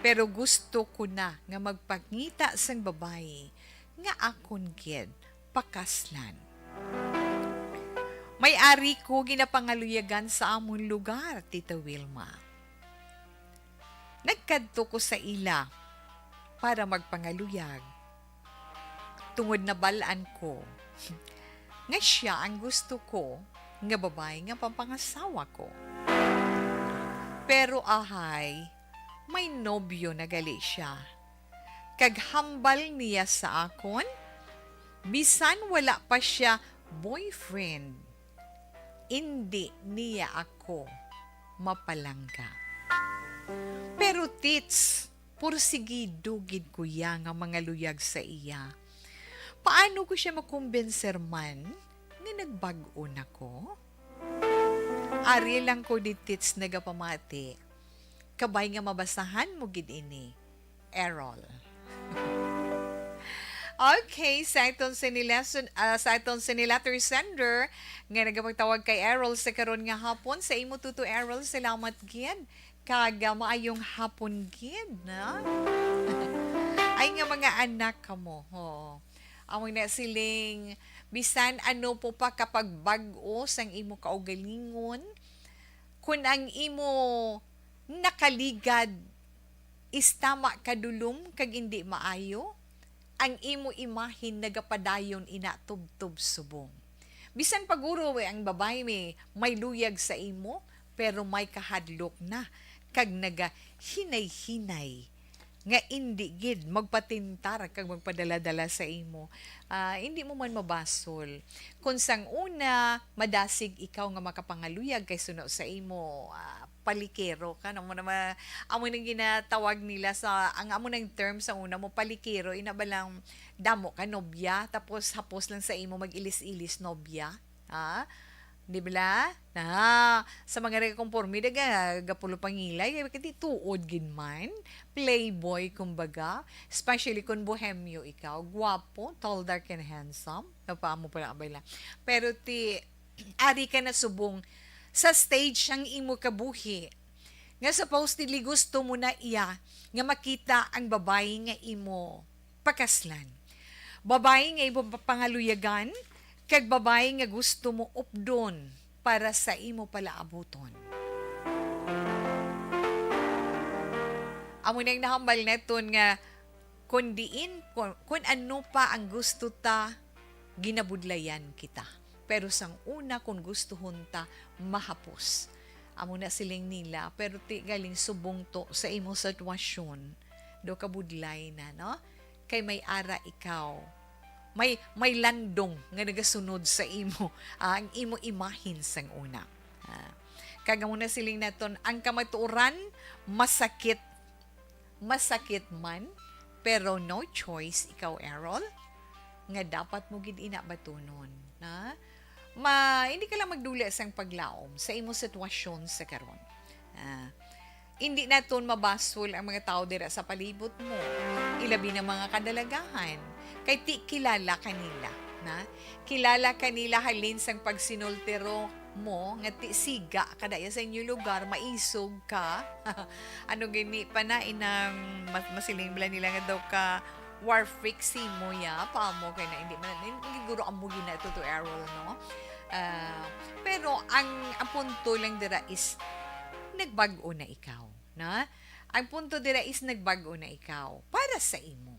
Pero gusto ko na nga magpangita sang babayi nga akon gid pakaslan. May ari ko ginapangaluyagan sa amon lugar, Tita Wilma. Nagkadto ko sa ila para magpangaluyag, tungod nabal-an ko nga sia ang gusto ko nga babayi nga mapangasawa ko. Pero ahay, may nobyo na gali sia. Kag hambal niya sa akon, Bisan wala pa siya boyfriend, indi niya ako mapalangga. Pero tits, pursigido gid ko iya nga mangaluyag sa iya. Paano ko siya makumbinser man nga nagbag-o na ko? Ari lang ko di tits nagapamati. Kabay nga mabasahan mo gid ini, Errol. Okay, sa aton sini lesson, ah, sa aton sini letter sender nga nagapagtawag kay Errol sa karon nga hapon, sa imo tuto Errol, salamat gid. Kag, ah, maayong hapon gid, na? Ay nga mga anak kamo, ho. Amo na siling, bisan ano po pa kapagbag-o sang imo kaugalingon, kun ang imo nakaligad is tama kadulom kag indi maayo, ang imo imahin nagapadayon ina tubtob subong. Bisan paguro, eh, ang babayi may, may luyag sa imo, pero may kahadlok na kag nagahinay-hinay nga indi gid magpatintar kag magpadala-dala sa imo. Ah, indi mo man mabasol. Kung sang una, madasig ikaw nga makapangaluyag kay suno sa imo, ah, palikero ka, no? Amo na ma-, amo nang ginatawag nila sa, ang amo nang term sa una mo, palikero, ina ba lang damo ka nobya, tapos hapos lang sa imo mag-ilis-ilis nobya, ha? Di bala? Na, sa mga nagkakonforme, daga, gapulo pangilay, kay ti tuod gid man, playboy, kumbaga, especially kung bohemyo ikaw, guwapo, tall, dark, and handsome, napamo pala, abay lang. Pero ti, ari ka na subong sa stage ang imo kabuhi, nga supposedly gusto mo na iya nga makita ang babayi nga imo pakaslan. Babayi nga imo pangaluyagan, kag babayi nga gusto mo updon para sa imo palaabuton. Amo nang nahambal naton nga kun diin, kun, kun ano pa ang gusto ta, ginabudlayan kita. Pero sang una, kun gustuhon ta, mahapos. Amo na siling nila, pero ti galing subong to sa imo sitwasyon, do kabudlay na, no? Kay may ara ikaw. May, may landong nga nagasunod sa imo, ah, ang imo imahin sang una. Ah, kag amo na siling naton, ang kamatuoran masakit, masakit man, pero no choice ikaw, Errol, nga dapat mo gid ina batunon, na ma-, hindi ka lang magdula sang paglaom sa imo sitwasyon sa karon. Ah, hindi naton mabasol ang mga tawo dira sa palibot mo, ilabi na mga kadalagahan, kay ti kilala ka nila, na? Kilala ka nila halin sang pagsinultiro mo nga ti siga ka daya sa inyo lugar, maisog ka. Ano gini pa na inang mas-, masiling bala nila nga daw ka war freak si mo ya, pa mo kay na hindi man, hindi siguro amo gina to, to Errol, no? Ah, pero ang, ang punto lang dira is nagbag-o na ikaw, na? Ang punto dira is nagbag-o na ikaw para sa imo.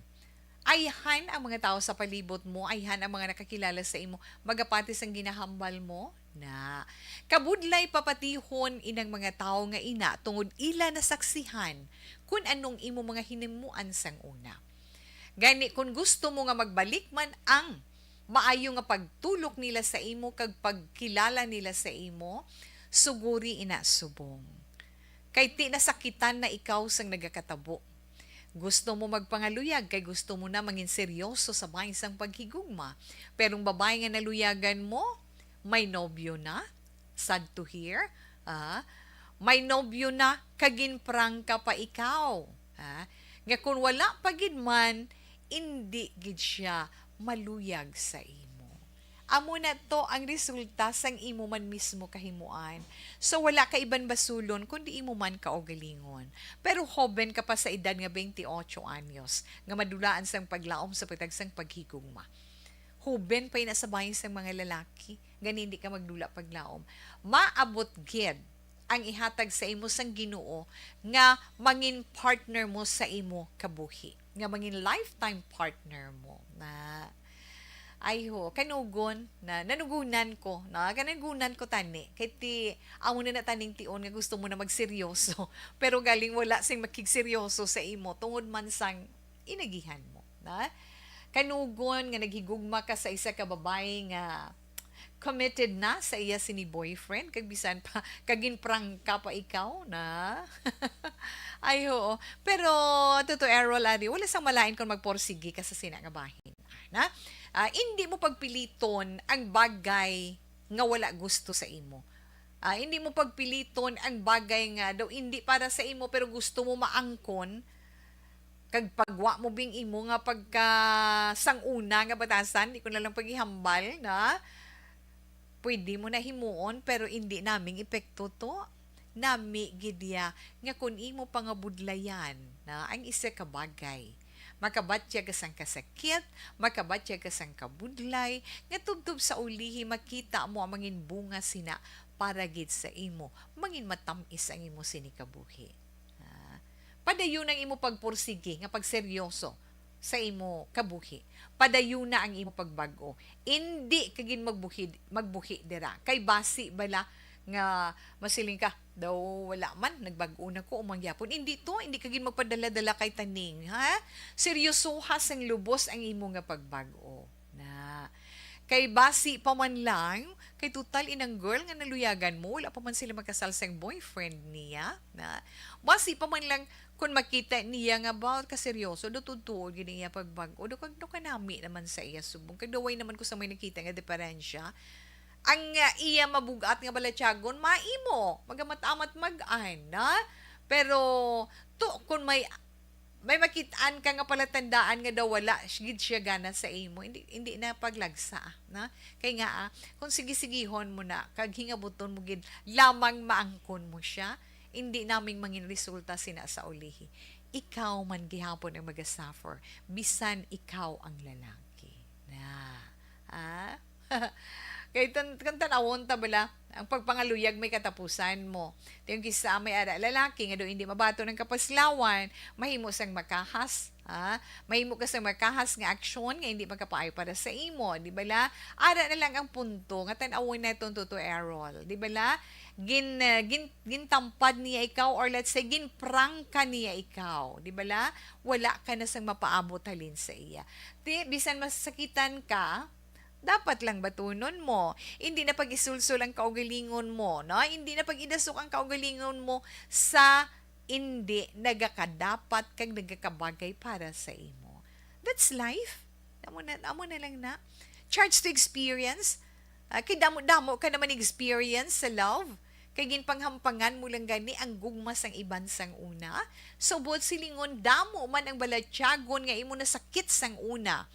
Ayhan ang mga tawo sa palibot mo, ayhan ang mga nakakilala sa imo, magapati sang ginahambal mo, na. Kabudlay papatihon inang mga tawo nga ina tungod ila nasaksihan kun anong imo mga hinimuan sang una. Gani, kun gusto mo nga magbalik man ang maayo nga pagtulok nila sa imo kag pagkilala nila sa imo, suguri ina subong. Kay ti nasakitan na ikaw sang nagakatabo. Gusto mo magpangaluyag kay gusto mo na mangin seryoso sa bahin sang paghigugma. Pero ang babayi nga naluyagan mo, may nobyo na. Sad to hear. Ah, may nobyo na, kag ginprangka pa ikaw. Ah, nga kung wala pa gid man, indi gid siya maluyag sa imo. Amo na to ang resulta sang imo man mismo kahimuan. So, wala ka iban basulon, kundi imo man kaugalingon. Pero hoben ka pa sa edad nga twenty-eight anyos, nga madulaan sang paglaom sa pagtagsang paghigugma. Hoben pa ina sa bahin sang mga lalaki, gani hindi ka magdula paglaom. Maabot gid ang ihatag sa imo sang Ginoo nga mangin partner mo sa imo kabuhi, nga mangin lifetime partner mo na, ay ho, kanugon na, nanugunan ko, na, kanagunan ko tani, kay ti, amo na na taning tion nga gusto mo na magseryoso, pero galing wala sing makigseryoso sa imo, tungod man sang inagihan mo, na? kanugon nga naghigugma ka sa isa ka babayi nga committed na sa iya sini boyfriend, kag bisan pa, kag ginprangka pa ikaw na. Ay, oo. Pero, Tuto Errol, ari, wala sang malain kung magporsige ka sa sina nga bahin. Na? Ah, indi mo pagpiliton ang bagay nga wala gusto sa imo. Ah, hindi mo pagpiliton ang bagay nga daw hindi para sa imo, pero gusto mo maangkon, kag pagwa mo bing imo nga pagka sang una nga batasan, di ko na lang paghihambal, na pwede mo na himuon, pero hindi naming epekto to. Nami gid ya nga kun imo pangabudlayan na ang isa ka bagay, makabatyag ka sang kasakit, makabatyag ka sang kabudlay, nga tubtob sa ulihi makita mo ang mangin bunga sina para gid sa imo, mangin matamis ang imo sini kabuhi. Ah, padayon ang imo pagpursige nga pagseryoso sa imo kabuhi. Padayuna ang imo pagbag-o. Indi ka gid magbuhi, magbuhi dira. Kay basi bala nga masiling ka, "Daw wala man, nagbag-o na ko, umang gyapon." Indi to, indi ka gid magpadala-dala kay taning, ha? Seryosoha sang lubos ang imo nga pagbag-o. Na. Kay basi pa man lang, kay total inang girl nga naluyagan mo, wala pa man sila magkasal sang boyfriend niya. Na. Basi pa man lang, kung makita niya nga ba, kaseryoso, do tutuod gid iya pagbag-o, do kag, do kanami naman sa iya subong. Kag daway naman ko sa may nakita nga diferensya. Ang, ah, iya mabugat nga balatyagon, maimo, magamat-amat mag-an, na? Pero, to, kung may, may makit-an ka nga palatandaan nga daw wala gid siya gana sa imo, hindi, hindi na paglagsa, na? Kay nga, ah, kung sige-sigihon mo na, kag hingabuton mo gid, lamang maangkon mo siya, hindi naming mangin resulta sina sa ulihi. Ikaw man gihapon ang maga-suffer, bisan ikaw ang lalaki. Na, ah? Kay tan-, kung tanawon ta bala, ang pagpangaluyag may katapusan mo. Ti yung kisa may ara lalaki nga daw hindi mabaton ang kapaslawan, mahimo sang makahas, ah, mahimo ka sang makahas nga aksyon nga hindi magkapaayo para sa imo, di bala? Ara na lang ang punto nga tan-awon naton, Tuto Errol, di bala? Gin, ah, gin, gintampad niya ikaw, or let's say, ginprangka niya ikaw, di bala? Wala ka na sang mapaabot halin sa iya. Ti, bisan masakitan ka, dapat lang batunon mo. Hindi na pag-isulsol ang kaugalingon mo, no? Hindi na pag-idasok ang kaugalingon mo sa hindi nagakadapat kag nagakabagay para sa imo. That's life. Amo na, amo na lang na. Charge to experience. Ah, kay damo-damo ka naman experience sa love. Kay ginpanghampangan mo lang gani ang gugma sang iban sang una. So, buot silingon, damo man ang balatyagon nga imo nasakit sang una.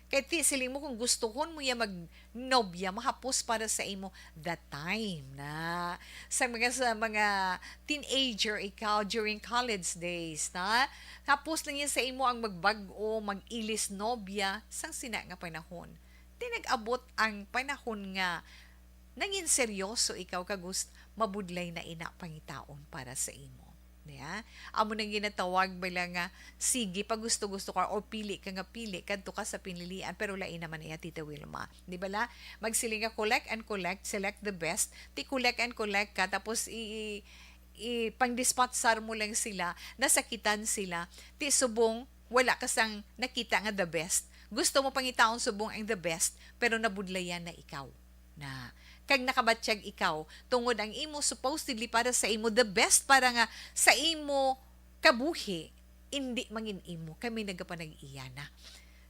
Kay ti, siling mo, kung gustuhon mo ya mag-nobya, mahapos para sa imo the time na. Sa mga, sa mga teenager ikaw during college days, na? Hapos lang ya sa imo ang magbag-o, mag-ilis nobya, sang sina nga panahon. Ti nag-abot ang panahon nga nangin seryoso ikaw kag gust-, mabudlay na ina pangitaon para sa imo. Niya? Amo nang ginatawag bala nga, sige, pag gusto-gusto ka or pili ka nga pili, kadto ka sa pinilian, pero lain naman iya, Tita Wilma. Di bala? Magsiling ka, collect and collect, select the best. Ti collect and collect ka, tapos i-, i-, i-, pang-dispatchar mo lang sila, nasakitan sila. Ti subong, wala ka sang nakita nga the best. Gusto mo pangitaon subong ang the best, pero nabudlayan na ikaw. Na, kag nakabatyag ikaw, tungod ang imo supposedly para sa imo the best, para nga sa imo kabuhi, indi mangin imo, kami nagapanag-iya na.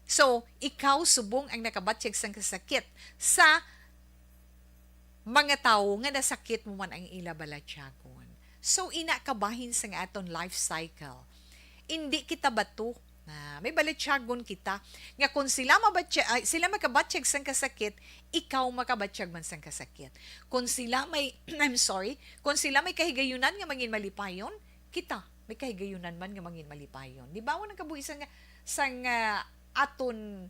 So, ikaw subong ang nakabatyag sang kasakit sa mga tawo nga nasakit mo man ang ila balatyagon. So, ina kabahin sang aton life cycle. Indi kita bato. Ah, may balatyagon kita nga kung sila mabatya-, ay, sila makabatyag sang kasakit, ikaw makabatyag man sang kasakit. Kung sila may, I'm sorry, kung sila may kahigayunan nga mangin malipayon, kita may kahigayunan man nga mangin malipayon. Di ba, mo nang kabuhi sang, sang, ah, aton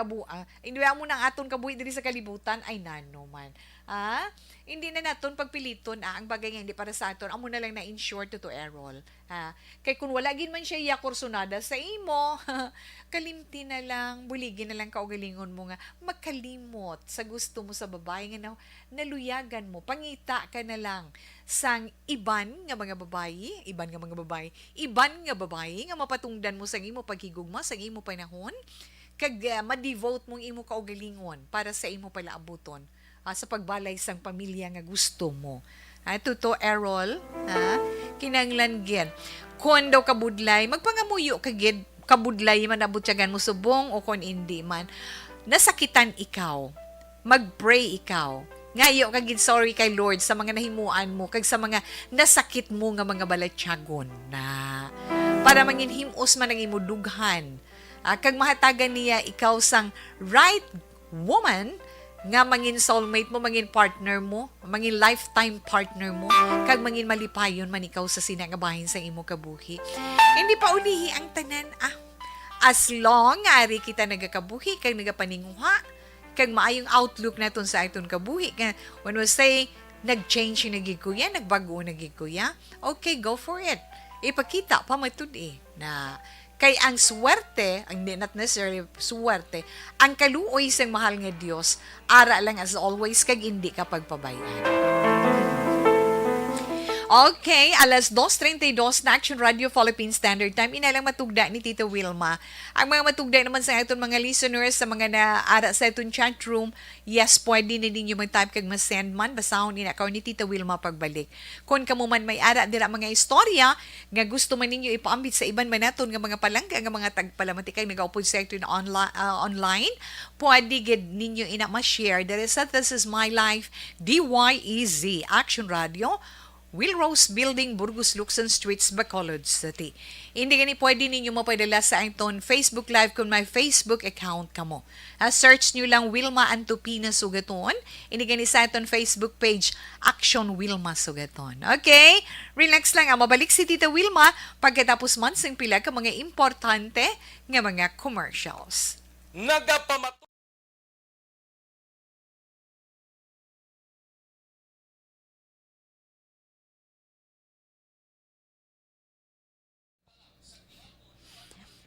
kabu-, ah, hindi, amo na ang aton kabuhi diri sa kalibutan, ay nano man. Ah, hindi na naton pagpiliton, ah, ang bagay nga hindi para sa aton. Amo na lang na, in short, Tito Errol. Ah, kay kung wala gid man siya iya kursunada sa imo, kalimti na lang, buligi na lang kaugalingon mo nga makalimot sa gusto mo sa babae nga na-, naluyagan mo. Pangita ka na lang sang iban nga mga babayi, iban nga mga babayi, iban nga babayi nga mapatungdan mo sang imo paghigugma, sang imo panahon, kag, ah, ma-devote mong imo kaugalingon para sa imo palaabuton, ah, sa pagbalay sang pamilya nga gusto mo. Ah, Tito Errol, ha? Kinahanglan gid. Kon daw kabudlay, magpangamuyo ka gid, kabudlay man nabutyagan mo subong o kon indi man. Nasakitan ikaw, mag-pray ikaw. Ngayo ka gid sorry kay Lord sa mga nahimuan mo kag sa mga nasakit mo nga mga balatyagon na para manginhim-os man ang imo dughan. Ah, kag mahatagan niya ikaw sang right woman nga mangin soulmate mo, mangin partner mo, mangin lifetime partner mo, kag mangin malipayon man ikaw sa sina nga bahin sa imo kabuhi. Hindi pa ulihi ang tanan, ah. As long nga ari kita nagakabuhi kag nagapaninguha, kag maayong outlook naton sa aton kabuhi, nga when we say, "Nag-change na gid ko ya, nagbag-o na gid ko ya," okay, go for it. Ipakita, pamatud-i na kay ang swerte, ang di, not necessarily swerte, ang kaluoy sang mahal nga Dios, ara lang as always, kag indi ka pagpabay-an. Okay, alas dos treinta y dos na, Action Radio Philippine Standard Time. Ina lang matugda ni Tita Wilma. Ang mga matugda naman sa aton mga listeners, sa mga naara sa aton chat room, yes, pwede na ninyo mag-type kag ma-send man. Basahon ina karon ni Tita Wilma pagbalik. Kon kamo man may ara dira mga istorya nga gusto man ninyo ipaambit sa iban man naton nga mga palangga nga mga tagpalamati kag nagaupod sa aton onla-, ah, online, pwede gid ninyo ina ma-share diri sa This Is My Life, D Y E Z, Action Radio, Will Rose Building, Burgos Luxon Streets, Bacolod City. Hindi gani pwede ninyo mapadala sa aton Facebook Live kung may Facebook account kamo. Ah, search nyo lang Wilma Antupina Sugaton. Ini gani sa aton Facebook page, Action Wilma Sugaton. Okay? Relax lang, ah. Mabalik si Tita Wilma pagkatapos man sing pila ka mga importante nga mga commercials. Nagapamato-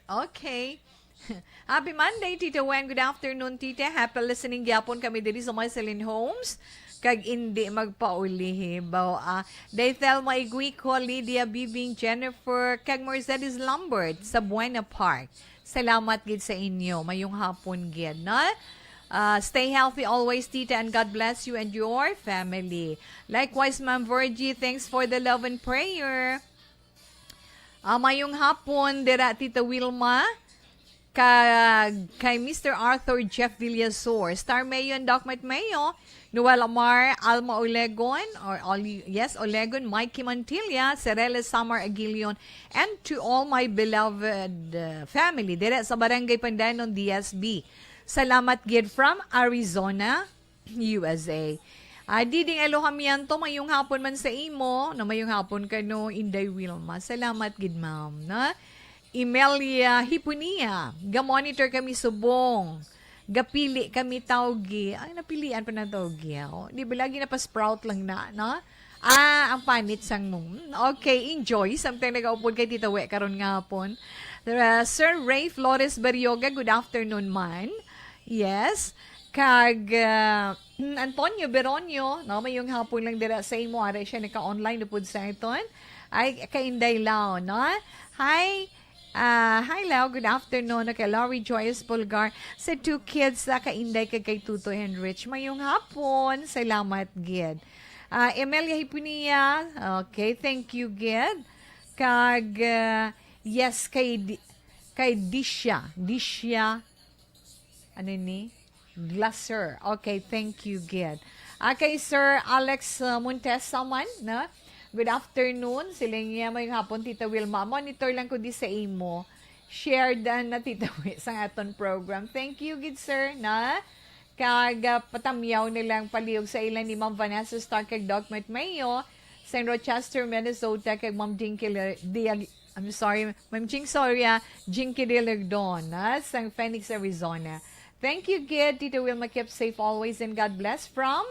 Okay. Happy Monday, Tita Wen. Good afternoon, Tita. Happy listening gyapon kami diri sa Marceline Homes. Kag indi magpaulihi, baw, ah. Daythel Maiguico, Lydia Bibing, Jennifer, kag Mercedes Lambert sa Buena Park. Salamat gid sa inyo. Mayong hapon gid, no? Ah, stay healthy always, Tita, and God bless you and your family. Likewise, Ma'am Virgie, thanks for the love and prayer. Ah, mayong hapon, dira Tita Wilma, kag kay Mister Arthur Jeff Villasor, Star Mayo and Doc Matt Mayo, Noel Amar, Alma Olegon, or Oli-, yes, Olegon, Mikey Montilla, Serele Samar Aguilion, and to all my beloved, uh, family, dira sa Barangay Pandanon, D S B. Salamat gid from Arizona, U S A. Ah, Diding Elohamiento, mayong hapon man sa imo, na mayong hapon kano, Inday Wilma. Salamat gid, ma'am, na. Imelia Hipunia, ga-monitor kami subong. Gapili kami tawgi. Ay, napilian pa na tawgi, oh. Di ba lagi napa-sprout lang na, no? Ah, ang panit sang mo. Hmm, okay, enjoy. Samtang nagaupod kay Tita We karon nga hapon. Uh, Sir Ray Flores Barrioga, good afternoon man. Yes. Kag, uh, Antonio Beronio, no, mayong hapon lang dira sa imo. Ara siya naka-online upod sa aton. Ay, kainday law, no? Hi, ah, hi, Lao. Good afternoon. Okay, Laurie Joyce Bulgar. Sa two kids, sa kainday kag kay Tuto Henrich. Mayong hapon. Salamat gid. Ah, Emelia Hipunia. Okay, thank you gid. Kag, ah, yes, kay Di-, kay Disha. Disha. Ano ni? Glaser. Okay, thank you gid. Ah, kay Sir Alex, uh, Montesa man, no? Good afternoon. Sila niya, mayong hapon, Tita Wilma. Monitor lang ko di sa imo. Shared, uh, na, Tita Wi, sa aton program. Thank you gid, sir, na. Kag, uh, patamyaw nilang palihog sa ilan ni Ma'am Vanessa Stark kag Doc Matt Mayo, sa Rochester, Minnesota, kag Ma'am Dinky Le-, Diag-, I'm sorry, Ma'am Jing Soria, Jinky Dilagdon, ah, sang Phoenix, Arizona. Thank you, gid, Tito Wilma. Keep safe always and God bless from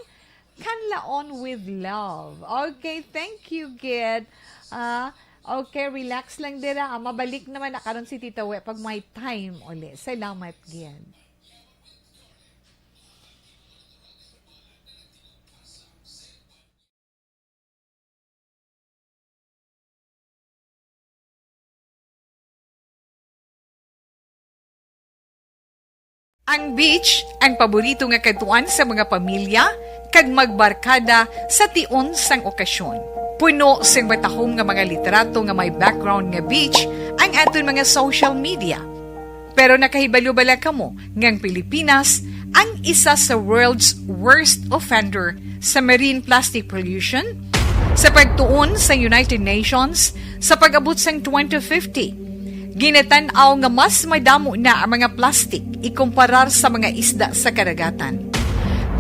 Kanlaon with Love. Okay, thank you, gid. Ah, okay, relax lang dira. Ah, mabalik naman na karon si Tito We pag may time uli. Salamat, gid. Ang beach, ang paborito nga kadtuan sa mga pamilya kag magbarkada sa tion sang okasyon. Puno sing matahom nga mga litrato nga may background nga beach ang aton mga social media. Pero nakahibalo bala kamo nga ang Pilipinas ang isa sa world's worst offender sa marine plastic pollution? Sa pagtuon sa United Nations, sa pag-abot sang twenty fifty, ginatan-aw nga mas madamo na ang mga plastic ikumparar sa mga isda sa kadagatan.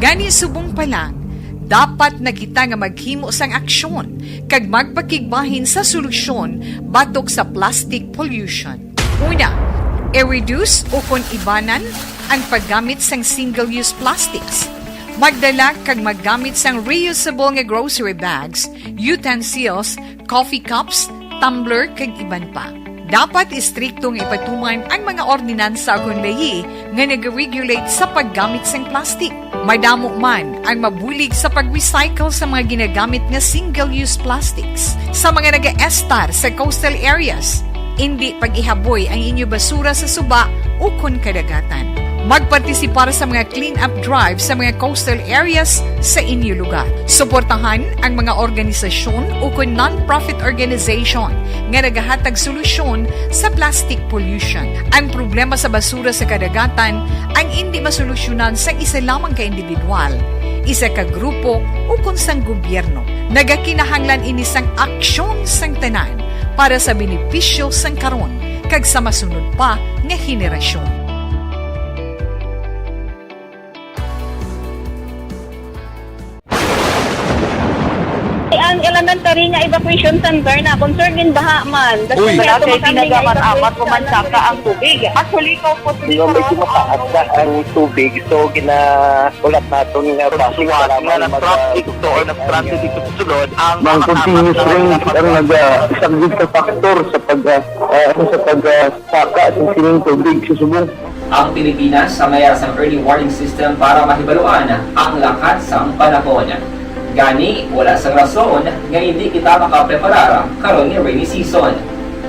Gani, subong pa lang, dapat na kita nga maghimo sang aksyon kag magpakigbahin sa solusyon batok sa plastic pollution. Una, i-reduce ukon ibanan ang paggamit sang single-use plastics. Magdala kag maggamit sang reusable nga grocery bags, utensils, coffee cups, tumbler, kag iban pa. Dapat istrikto nga ipatuman ang mga ordinansa ukon layi nga nag-regulate sa paggamit sang plastic. Madamo man ang mabulig sa pag-recycle sa mga ginagamit nga single-use plastics sa mga nagaestar sa coastal areas. Indi pag-ihaboy ang inyo basura sa suba ukon kadagatan. Magpartisipar sa mga clean-up drive sa mga coastal areas sa inyo lugar. Suportahan ang mga organisasyon ukon non-profit organization nga nagahatag solusyon sa plastic pollution. Ang problema sa basura sa kadagatan ang indi masolusyonan sang isa lamang ka individual, isa ka grupo, ukon sang gobyerno. Nagakinahanglan ini sang aksyon sang tanan para sa benepisyo sang karon kag sa masunod pa nga henerasyon. Ang elementary nga evacuation center na concern in baha man. Uy. Wala kay tinaga man amat, pumansaka ang tubig. Actually, ikaw po, di ba, medyo mataas na ang tubig. So, ginahulat naton nga base sa lamang nag-traffic to or nag-traffic ito sulod ang mga continuous rain ang nag-, ah, isang big factor sa pag, ah, ah, ano, sa pag, ah, saka sa sining tubig sa subong. Ang Pilipinas sa mayara sang early warning system para mahibaluan ang lakat sang panahon. Gani, wala sang rason nga hindi kita makapreparar karon nga rainy season.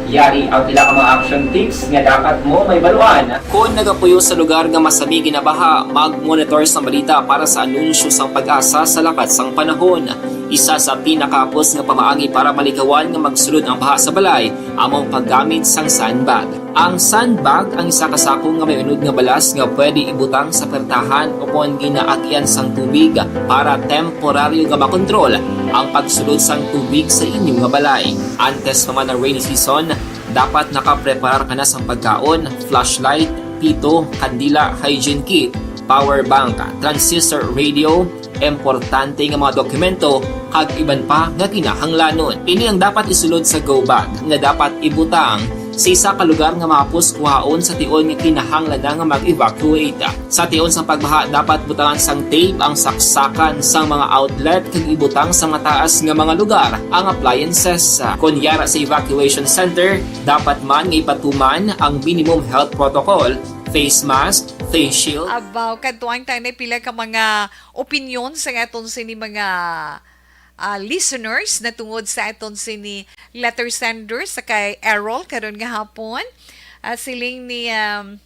Yari ang pila ka mga action tips nga dapat mo mahibaluan. Kon nagapuyo sa lugar nga masami ginabaha, mag-monitor sang balita para sa anunsyo sang PAGASA sa lakat sang panahon. Isa sa pinakahapos nga pamaagi para malikawan nga magsulod ang baha sa balay amo ang paggamit sang sandbag. Ang sandbag ang isa ka sako nga may unod nga balas nga pwede ibutang sa pertahan o kon ginaagian sang tubig para temporaryo nga makontrol ang pagsulod sang tubig sa inyo nga balay. Antes pa man ang rainy season, dapat nakapreparar ka na sang pagkaon, flashlight, pito, kandila, hygiene kit, power bank, transistor radio, importante nga mga dokumento, kag iban pa nga kinahanglanon. Ini ang dapat isulod sa go bag nga dapat ibutang sa isa ka lugar nga mahapos kuhaon sa tion nga kinahanglan na nga mag-evacuate. Sa tion sang pagbaha, dapat butangan sang tape ang saksakan sang mga outlet kag ibutang sa mataas nga mga lugar ang appliances. Kon yara sa evacuation center, dapat man nga ipatuman ang minimum health protocol, face mask, face shield. Abaw, kadtuan tayo na pila ka mga opinyon sa aton sini mga, ah, listeners na tungod sa aton sini letter sender sa kay Errol karon nga hapon. Ah, siling ni, um,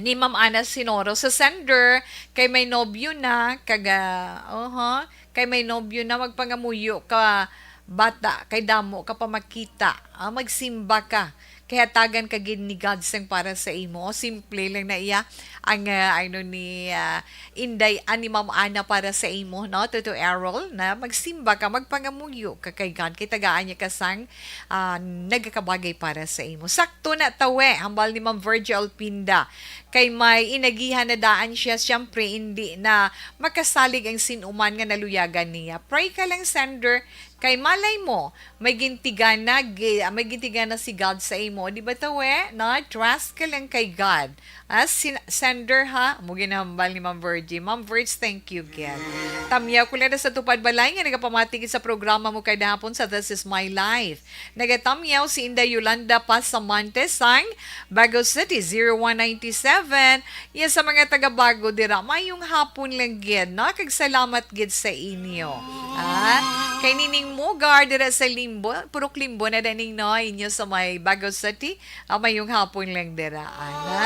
ni Ma'am Ana Sinoro sa sender kay may nobyo na, kag, ah, oho, kay may nobyo na, magpangamuyo ka, bata, kay damo ka pa makita. Ah, magsimba ka. Kay hatagan ka gid ni God sang para sa imo. Simple lang na iya ang, ah, ano ni, ah, Inday, ani Ma'am Ana para sa imo, no? Tito Errol, na magsimba ka, magpangamuyo ka kay God, kay tagaan niya ka sang, ah, nagakabagay para sa imo. Sakto na, tawe, hambal ni Ma'am Virgie Alpinda. Kay may inagihan na daan siya, siyempre, hindi na makasalig ang sin-uman nga naluyagan niya. Pray ka lang, sender, kay malay mo, may gintigana, gi-, ah, may gintigana si God sa imo. Di ba, tawe? No? Trust ka lang kay God. Ah, sin-, sender ha, mo ginahambal ni Ma'am Virgie. Ma'am Virgie, thank you gid. Tamyaw ko lang sa tupad balay nga nagapamati gid sa programa mo kada hapon sa This Is My Life. Nagatamyaw si Inday Yolanda Pasamante sang Bago City, zero one ninety-seven. Yes, sa mga taga Bago dira, mayong hapon lang gid, no? Kag salamat gid sa inyo. Ah, kay Nining Mugar dira sa Limbo, Purok Limbo na daning, no, inyo sa may Bago City. Ah, mayong hapon lang dira, ana.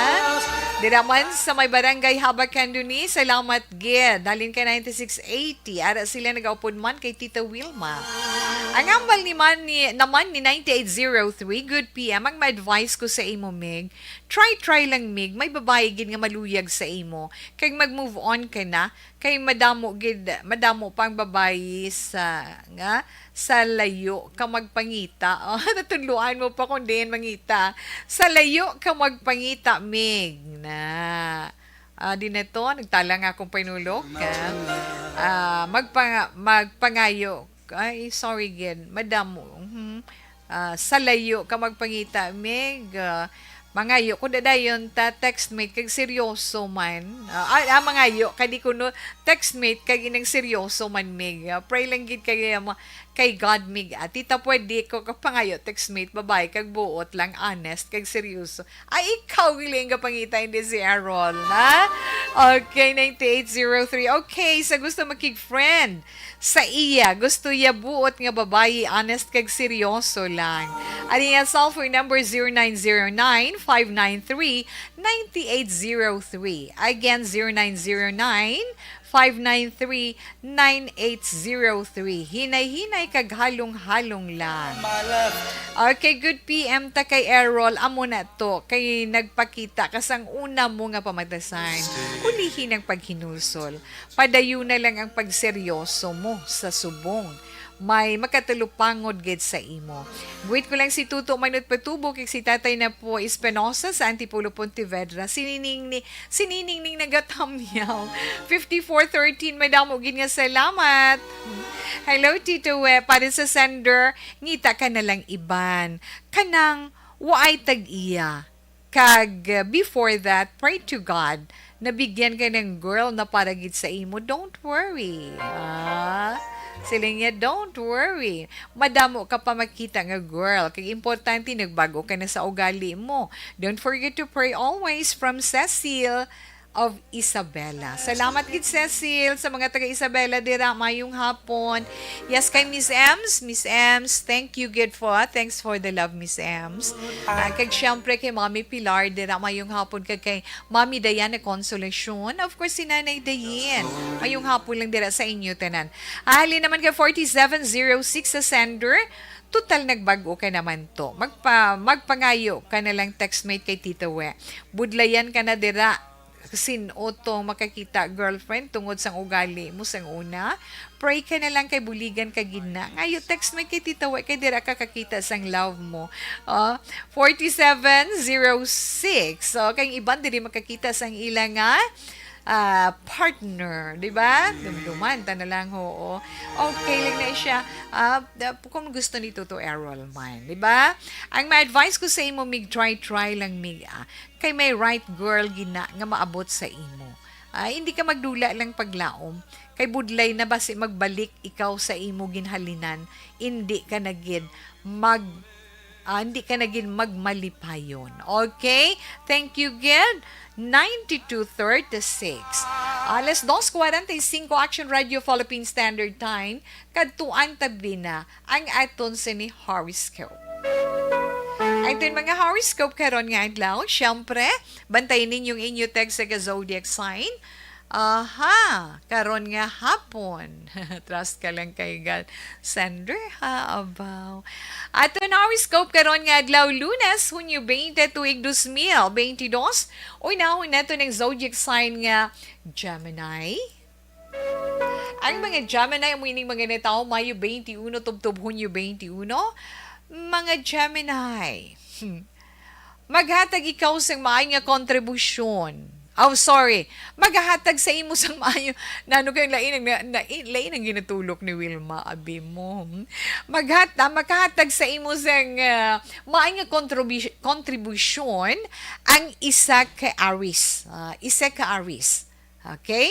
Dira man sa may barangay Habak Candoni, salamat gid. Halin kay ninety-six eighty, ara sila nagaupod man kay Tita Wilma. Ang hambal ni man ni, naman ni ninety-eight zero three, "Good P M, ang ma-advise ko sa imo, Mig, try, try lang, Mig, may babae gid nga maluyag sa imo, kag mag-move on ka na, kay madamo gid, madamo pang babayi sa, nga, sa layo ka magpangita." Oh, natudloan mo pa kung diin mangita. "Sa layo ka magpangita, Mig." Na. Ah, di na to, nagtala nga akong painulog. Ah, ah, magpanga-, magpangayo. Ay, sorry gid. Madamo. Mhm. Ah, "Sa layo ka magpangita, Mig." Ah, mangayo ko da dayon ta textmate kag seryoso man. Ah, ah, ah, mangayo ka di kuno textmate kag inang seryoso man, Mig. Ah, pray lang gid kay, ah, ma-, kay God, Mig. Ah, tita, pwede ko kapangayo textmate, babae kag buot lang, honest kag seryoso. Ay, ikaw, gali ang kapangita, hindi si Errol, na? Okay, ninety-eight zero three. Okay, sa gusto makig-friend sa iya, gusto iya buot nga babayi, honest kag seryoso lang. Ang iya cellphone number, zero nine zero nine, five nine three, nine eight zero three. Again, zero nine zero nine, five nine three, nine eight zero three. Hinay-hinay kag halong-halong lang. Okay, good P M ta kay Errol. Amo na to. Kay nagpakita ka sang una mo nga pamatasan. Ulihi ang paghinulsol. Padayon na lang ang pagseryoso mo sa subong. May makatalupangod gid sa imo. Greet ko lang si Tuto Manot Patubo kag si Tatay na po Espinosa sa Antipolo, Pontevedra. Si Nining ni, si Nining ning nagatamyaw. Fifty-four thirteen, madamo gid nga salamat. Hello, Tito We. Para sa sender, ngita ka na lang iban. Kanang waay tag-iya. Kag, uh, before that, pray to God, nabigyan ka ng girl na para gid sa imo. Don't worry. Ah, sila niya, don't worry. Madamo ka pa makita nga girl. Kag importante, nagbago ka na sa ugali mo. Don't forget to pray always, from Cecil of Isabela. Salamat gid, Cecil, sa mga taga Isabela dira. Mayong hapon. Yes, kay Miss Ems. Miss Ems, thank you gid for, thanks for the love, Miss Ems. Ah, kag syempre kay Mommy Pilar dira, mayong hapon, kag kay Mommy Diana Consolacion. Of course, si Nanay Dayin. Mayong hapon lang dira sa inyo tanan. Ahali naman kay forty-seven zero six sa sender. Total, nagbag-o ka naman to. Magpa-, magpangayo ka na lang textmate kay Tita We. Budlayan ka na dira. Sin-o to makakita, girlfriend, tungod sang ugali mo sang una? Pray ka na lang kay buligan ka gid na. Ngayo, textmate kay Tita We, kay dira ka kakita sang love mo. Oh, forty-seven zero six. So, kay iban diri makakita sang ila nga, ah, partner, di ba? Dumduman ta na lang, oo. Okay lang na siya. Ah, da-, kung gusto ni Toto Errol man, di ba? Ang ma-advise ko sa imo, Mig, try, try lang, Mig, ah. Kay may right girl gina nga maabot sa imo. Ah, hindi ka magdula lang paglaom. Kay budlay na basi magbalik ikaw sa imo ginhalinan, hindi ka na gid mag, ah, hindi ka na gid magmalipayon. Okay? Thank you gid. Ninety-two thirty-six. Alas dos cuarenta y cinco, Action Radio Philippine Standard Time. Kadtuan tabi na ang aton sini horoscope. Ang aton mga horoscope karon nga adlaw, syempre, bantayan ninyo ang inyo text sa zodiac sign. Aha, karon nga hapon. Trust ka lang kay God. Sender, ha, abaw. Aton horoscope karon nga adlaw, Lunes, Hunyo twenty, tuig dos mil twenty-dos. Unahon nato ang zodiac sign nga Gemini. Ang mga Gemini, amo ining mga natawo Mayo twenty-one tubtob Hunyo twenty-one. Mga Gemini, hmm, maghatag ikaw sang maayo nga kontribusyon. Oh, sorry. Magahatag sa imo sang maayo. Nano kay lain ang na, na, lain ang ginatulok ni Wilma, abi mo. Hmm? Maghat-, ah, makahatag sa imo sang, ah, maayo nga kontribu-, kontribusyon ang isa ka Aries. Ah, isa ka Aries. Okay?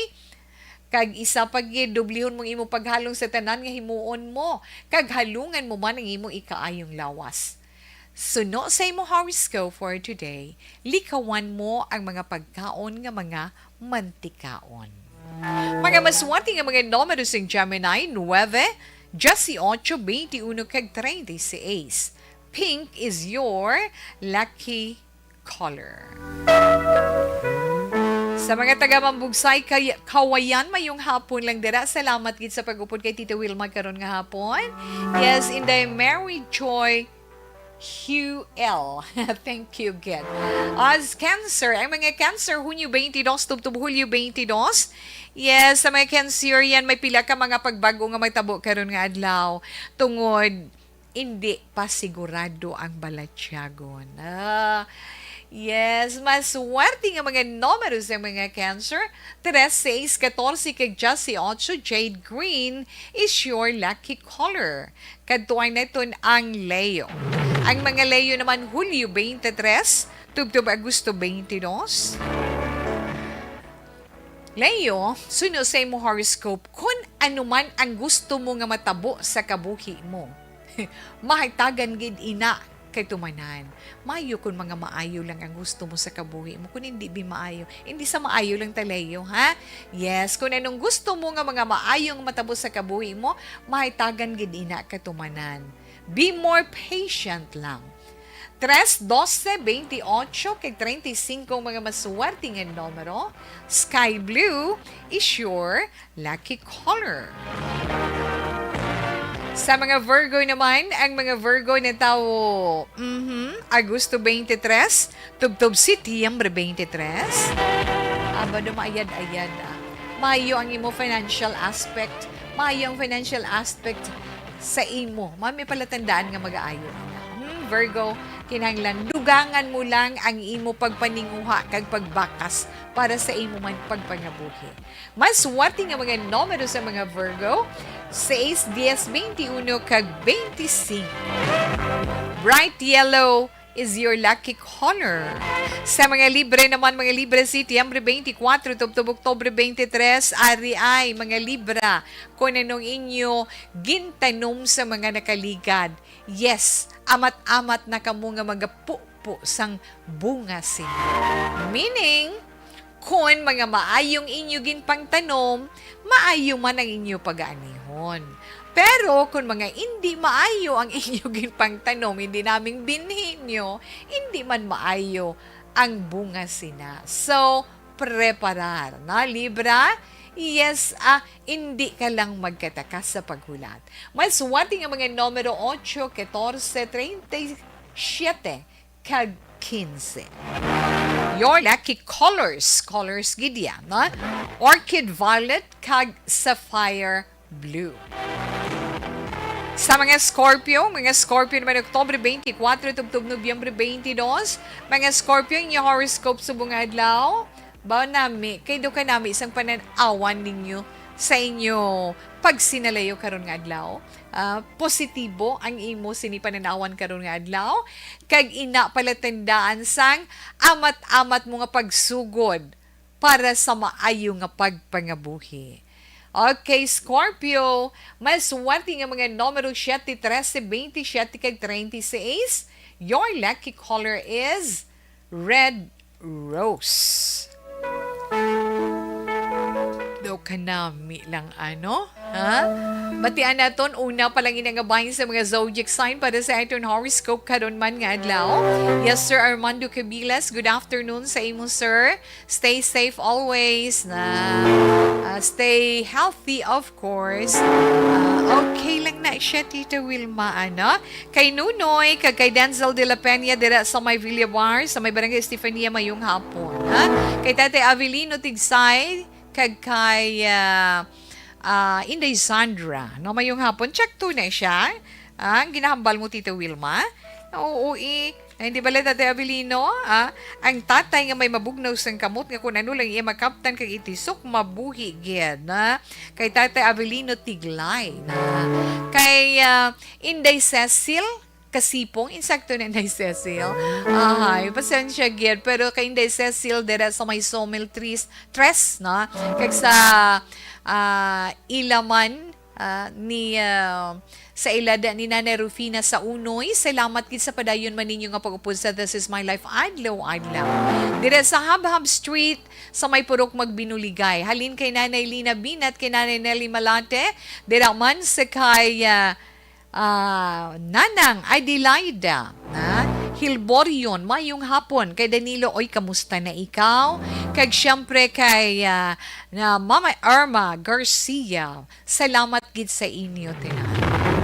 Kag isa pa gid, dublihon mong imo paghalong sa tanan nga himuon mo, kag halungan mo man ang imo ikaayong lawas. Suno sa imo horoscope for today, likawan mo ang mga pagkaon nga mga mantikaon. Mga maswerte nga mga numero sing Gemini, nuebe, diyesyocho, twenty-uno, kag treinta y seis. Pink is your lucky color. Sa mga taga Mambugsay, kay-, Kawayan, mayong hapon lang dira. Salamat gid sa pag-upod kay Tita Wilma karon nga hapon. Yes, Inday Mary Joy Hugh L. Thank you, gid. As Cancer, ang mga Cancer, Hunyo twenty-dos, tubtob Hulyo twenty-dos. Yes, sa mga Cancerian, may pila ka mga pagbago nga magtabo karon nga adlaw. Tungod, hindi pa sigurado ang balatyagon. Ah, yes, maswerte nga mga numero sa mga Cancer, tres, seis, katorse, kag diyesyocho, Jade Green is your lucky color. Kadtuan naton ang Leo. Ang mga Leo naman, Hulyo twenty-three, tubtob Agosto twenty-two. Leo, suno sa imo horoscope, kun ano man ang gusto mo nga matabo sa kabuhi mo, mahatagan gid ina katumanan. Maayo kun mga maayo lang ang gusto mo sa kabuhi mo, kun hindi bi maayo, hindi sa maayo lang ta, Leo, ha? Yes, kun anong gusto mo nga mga maayo nga matabo sa kabuhi mo, mahatagan gid ina katumanan. Be more patient lang. Tres, dose, bentiocho, kag treinta y cinco ang mga maswerte nga numero. Sky blue is your lucky color. Sa mga Virgo naman, ang mga Virgo na tawo, mhm, Agosto twenty-three, tubtob Setyembre twenty-three. Aba, do maayad-ayad, ah. Maayo ang imo financial aspect. Maayo ang financial aspect sa imo. May palatandaan nga magaayo na. Hmm, Virgo, kinahanglan dugangan mo lang ang imo pagpaninguha kag pagbakas para sa imo man pagpangabuhi. Maswerte nga mga numero sa mga Virgo, sais, dies, bentiono, kag bentisinko. Bright yellow is your lucky color. Sa mga Libre naman, mga Libre, Setyembre twenty-four, tubtob Oktubre twenty-three, ari ay, mga Libra, kung anong inyo gintanom sa mga nakaligad. Yes, amat-amat na kamo nga magapupo sang bunga sini. Meaning, kon mga maayong inyo ginpangtanom, maayo man ang inyo pagaanihon. Pero kon mga indi maayo ang inyo ginpangtanom, hindi naming binhi nyo, hindi man maayo ang bunga sina. So, preparar, na, Libra? Yes, ah, indi ka lang magkataka sa paghulat. Mas wati nga mga numero ocho, katorse, treinta y siete, kag quince. Your lucky colors, colors gid yan, no? Orchid violet kag sapphire blue. Sa mga Scorpio, mga Scorpio naman, Oktubre twenty-four, tubtob Nobyembre twenty-two. Mga Scorpio, inyo horoscope subong adlaw. Ba nami, kay do ka nami isang panan-awan ninyo sa inyo pagsinalayo karon nga adlaw. Ah, positibo ang imo sini pananawan karon nga adlaw, kag ina pala tandaan sang amat-amat mo nga pagsugod para sa maayo nga pagpangabuhi. Okay, Scorpio, mas swerte nga mga numero siete, trese, bentisiete, kag treinta y seis. Your lucky color is red rose. Do kanami lang, ano? Ha? Batian naton, una pa lang ina nga bahin sa mga zodiac sign para sa aton horoscope karon man nga adlaw. Yes, Sir Armando Cabilas, good afternoon sa imo, sir. Stay safe always, na, ah, stay healthy, of course. Ah, okay lang na siya, Tita Wilma, ano? Kay Nunoy, kag kay Denzel de la Peña dira sa may Villabar, sa may Barangay Estefania, mayong hapon, ha? Kay Tatay Avelino Tigsay, kag kay, ah, ah, Inday Sandra, no? Mayong hapon. Check two na siya. Ah, ang ginahambal mo, Tita Wilma? Oo, i-, Ay, hindi bala, Tatay Avelino, ah? Ang tatay nga may mabugnaw sang kamot nga kung ano lang iya makaptan kag itisok, mabuhi gid, na? Kay Tatay Avelino Tiglay, na? Kay, ah, Inday Cecil Kasipong, insakto na, Inday Cecil. Ahay, pasensya gid, pero kay Inday Cecil dira sa may Sawmill Tres, Tres, no? Kag sa, ah, ila man, ah, ni, ah, sa ila da ni Nanay Rufina sa Unoy. Salamat gid sa padayon man ninyo nga pag-upod sa This Is My Life adlaw-adlaw. Dira sa Habhab Street, sa may Purok Magbinuligay. Halin kay Nanay Lina Binat, kay Nanay Nelly Malate, dira man sa kay, ah, ah, Nanang Adelaida, na? Hilborion, mayong hapon. Kay Danilo, oy, kamusta na ikaw? Kag siyempre kay, ah, na Mama Irma Garcia. Salamat gid sa inyo, tinan.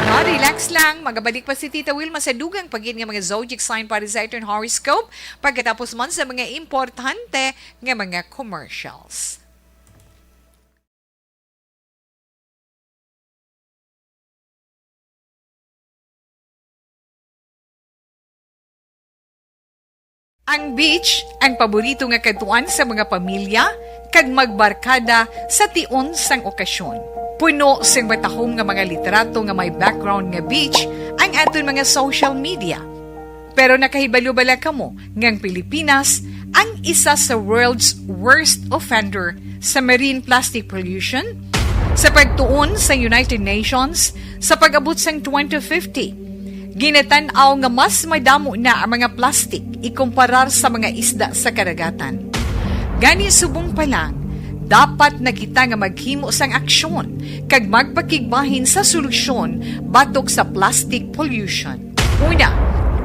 No, relax lang. Magabalik pa si Tita Wilma sa dugang pa gid nga mga zodiac sign para sa aton horoscope. Pagkatapos man sa mga importante nga mga commercials. Ang beach, ang paborito nga kadtuan sa mga pamilya kag magbarkada sa tion sang okasyon. Puno sing matahom nga mga litrato nga may background nga beach ang aton mga social media. Pero nakahibalo bala kamo nga ang Pilipinas ang isa sa world's worst offender sa marine plastic pollution? Sa pagtuon sa United Nations, sa pag-abot sang twenty fifty, ginatan-aw nga mas madamo na ang mga plastic ikumparar sa mga isda sa kadagatan. Gani, subong pa lang, dapat na kita nga maghimo sang aksyon kag magpakigbahin sa solusyon batok sa plastic pollution. Una,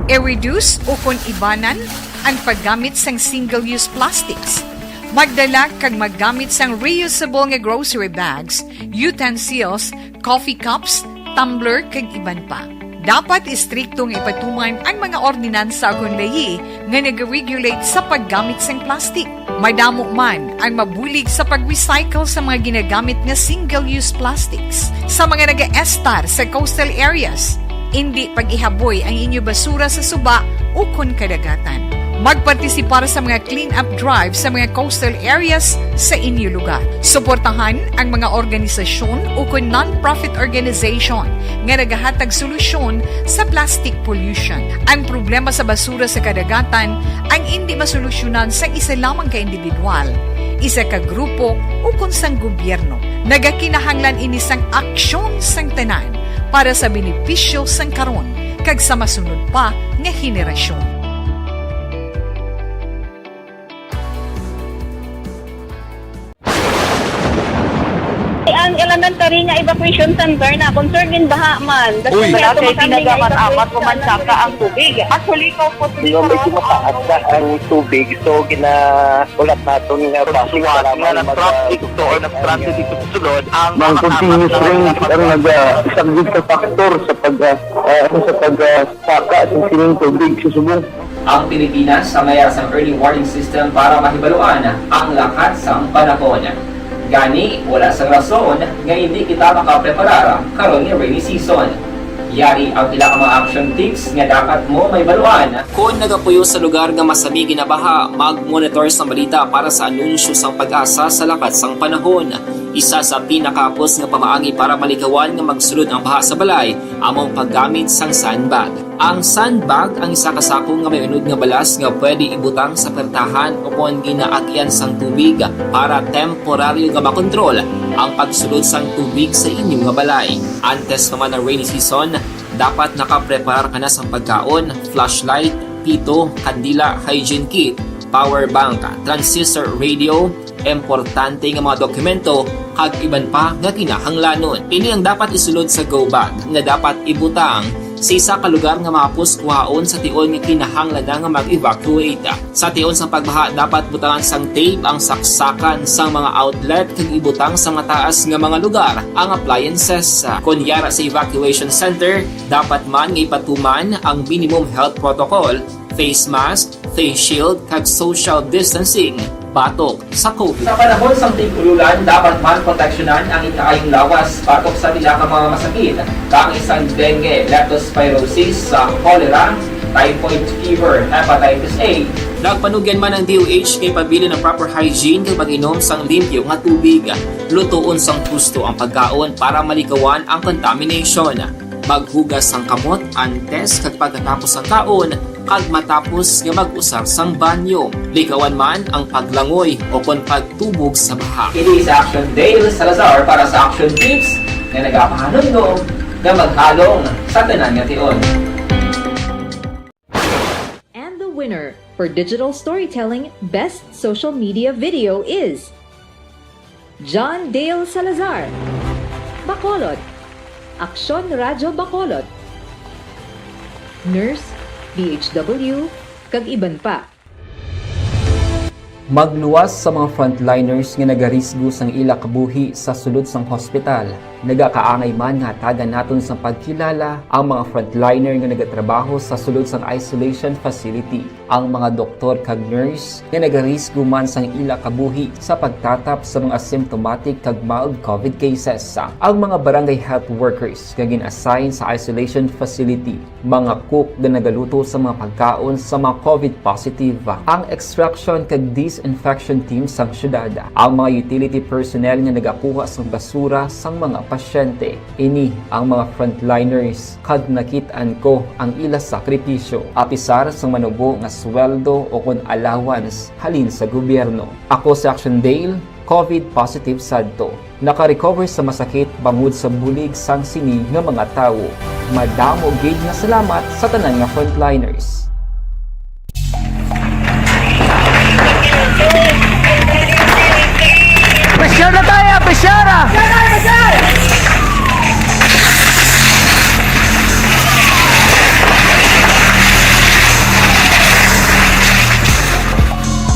i-reduce ukon ibanan ang paggamit sang single-use plastics. Magdala kag maggamit sang reusable nga grocery bags, utensils, coffee cups, tumbler, kag iban pa. Dapat istrikto nga ipatuman ang mga ordinansa ukon layi nga nag-regulate sa paggamit sang plastic. Madamo man ang mabulig sa pag-recycle sa mga ginagamit nga single-use plastics. Sa mga nagaestar sa coastal areas, indi pag-ihaboy ang inyo basura sa suba ukon kadagatan. Magpartisipar sa mga clean-up drive sa mga coastal areas sa inyo lugar. Suportahan ang mga organisasyon ukon non-profit organization nga nagahatag solusyon sa plastic pollution. Ang problema sa basura sa kadagatan ang indi masolusyonan sang isa lamang ka individual, isa ka grupo, ukon sang gobyerno. Nagakinahanglan ini sang aksyon sang tanan para sa benepisyo sang karon kag sa masunod pa nga henerasyon. Ang elementary nga evacuation center na concern in baha man. Uy. Wala kay tinaga man, amat ko man saka ang tubig. Actually, ikaw po, di ba, medyo mataas na ang tubig, so ginahulat naton nga basuhan nga nag-traffic to or nag-transit dito sa sulod ang continuous rain ang nag-, ah, isa gid sa factor sa pag, ah, ah, sa pag, ah, saka sa sining tubig sa subong. Ang Pilipinas sa mayar sang early warning system para mahibaluan ang lakat sang panahon. Gani, wala sang rason nga indi kita makapreparar karon nga rainy season. Yari ang pila ka mga action tips nga dapat mo mahibaluan. Kon nagapuyo sa lugar nga masami ginabaha, mag-monitor sang balita para sa anunsyo sang PAGASA sa lakat sang panahon. Isa sa pinakahapos nga pamaagi para malikawan nga magsulod ang baha sa balay amo ang paggamit sang sandbag. Ang sandbag ang isa ka sako nga may unod nga balas nga pwede ibutang sa pertahan ukon ginaagyan sang tubig para temporaryo nga makontrol ang pagsulod sang tubig sa inyo nga balay. Antes pa man ang rainy season, dapat nakapreparar ka na sang pagkaon, flashlight, pito, kandila, hygiene kit, power bank, transistor radio, importante nga mga dokumento, kag iban pa nga kinahanglanon. Ini ang dapat isulod sa go bag nga dapat ibutang sa isa ka lugar nga mahapos kuhaon sa tion nga kinahanglan na nga mag-evacuate. Sa tion sang pagbaha, dapat butangan sang tape ang saksakan sang mga outlet kag ibutang sa mataas nga mga lugar ang appliances. Kon yara sa evacuation center, dapat man nga ipatuman ang minimum health protocol, face mask, face shield, kag social distancing batok sa COVID. Sa panahon sang tig-ululan, dapat man proteksyonan ang ikaayong lawas batok sa pila ka mga masakit, kaangay sang dengue, leptospirosis, sa cholera, typhoid fever, hepatitis A. Nagpanugyan man ang D O H nga ipabilin ang proper hygiene kag mag-inom sang limpyo nga tubig. Lutoon sang husto ang pagkaon para malikawan ang contamination. Maghugas sang kamot antes kag pagkatapos sang kaon kag matapos nga mag-usar sang banyo. Likawan man ang paglangoy o kon pagtubog sa baha. Ini si Action Dale Salazar para sa Action Tips nga nagapahanumdom nga maghalong sa tanan nga tion. And the winner for digital storytelling best social media video is John Dale Salazar, Bacolod, Aksyon Radyo Bacolod, Nurse, D H W, kag iban pa. Magluwas sa mga frontliners nga nagarisgo sang ila kabuhi sa sulod sang hospital. Nagakaangay man nga hatagan naton sang pagkilala ang mga frontliner nga nagatrabaho sa sulod sang isolation facility, ang mga doktor kag nurse nga nagarisgo man sang ila kabuhi sa pagtatap sa mga asymptomatic kag mild COVID cases, ang mga barangay health workers nga gin-assign sa isolation facility, mga cook nga nagaluto sa mga pagkaon sa mga COVID positive, ang extraction kag disinfection team sang syudad, ang mga utility personnel nga nagakuha sang basura sang mga pasyente. Ini ang mga frontliners kag nakit-an ko ang ila sakripisyo, apisar sang manubo nga sweldo o kon allowance halin sa gobyerno. Ako si Action Dale, COVID positive sadto. Naka-recover sa masakit bangod sa bulig sang sini nga mga tawo. Madamo gid nga salamat sa tanan nga frontliners. Pressure na tayo! Pressure na!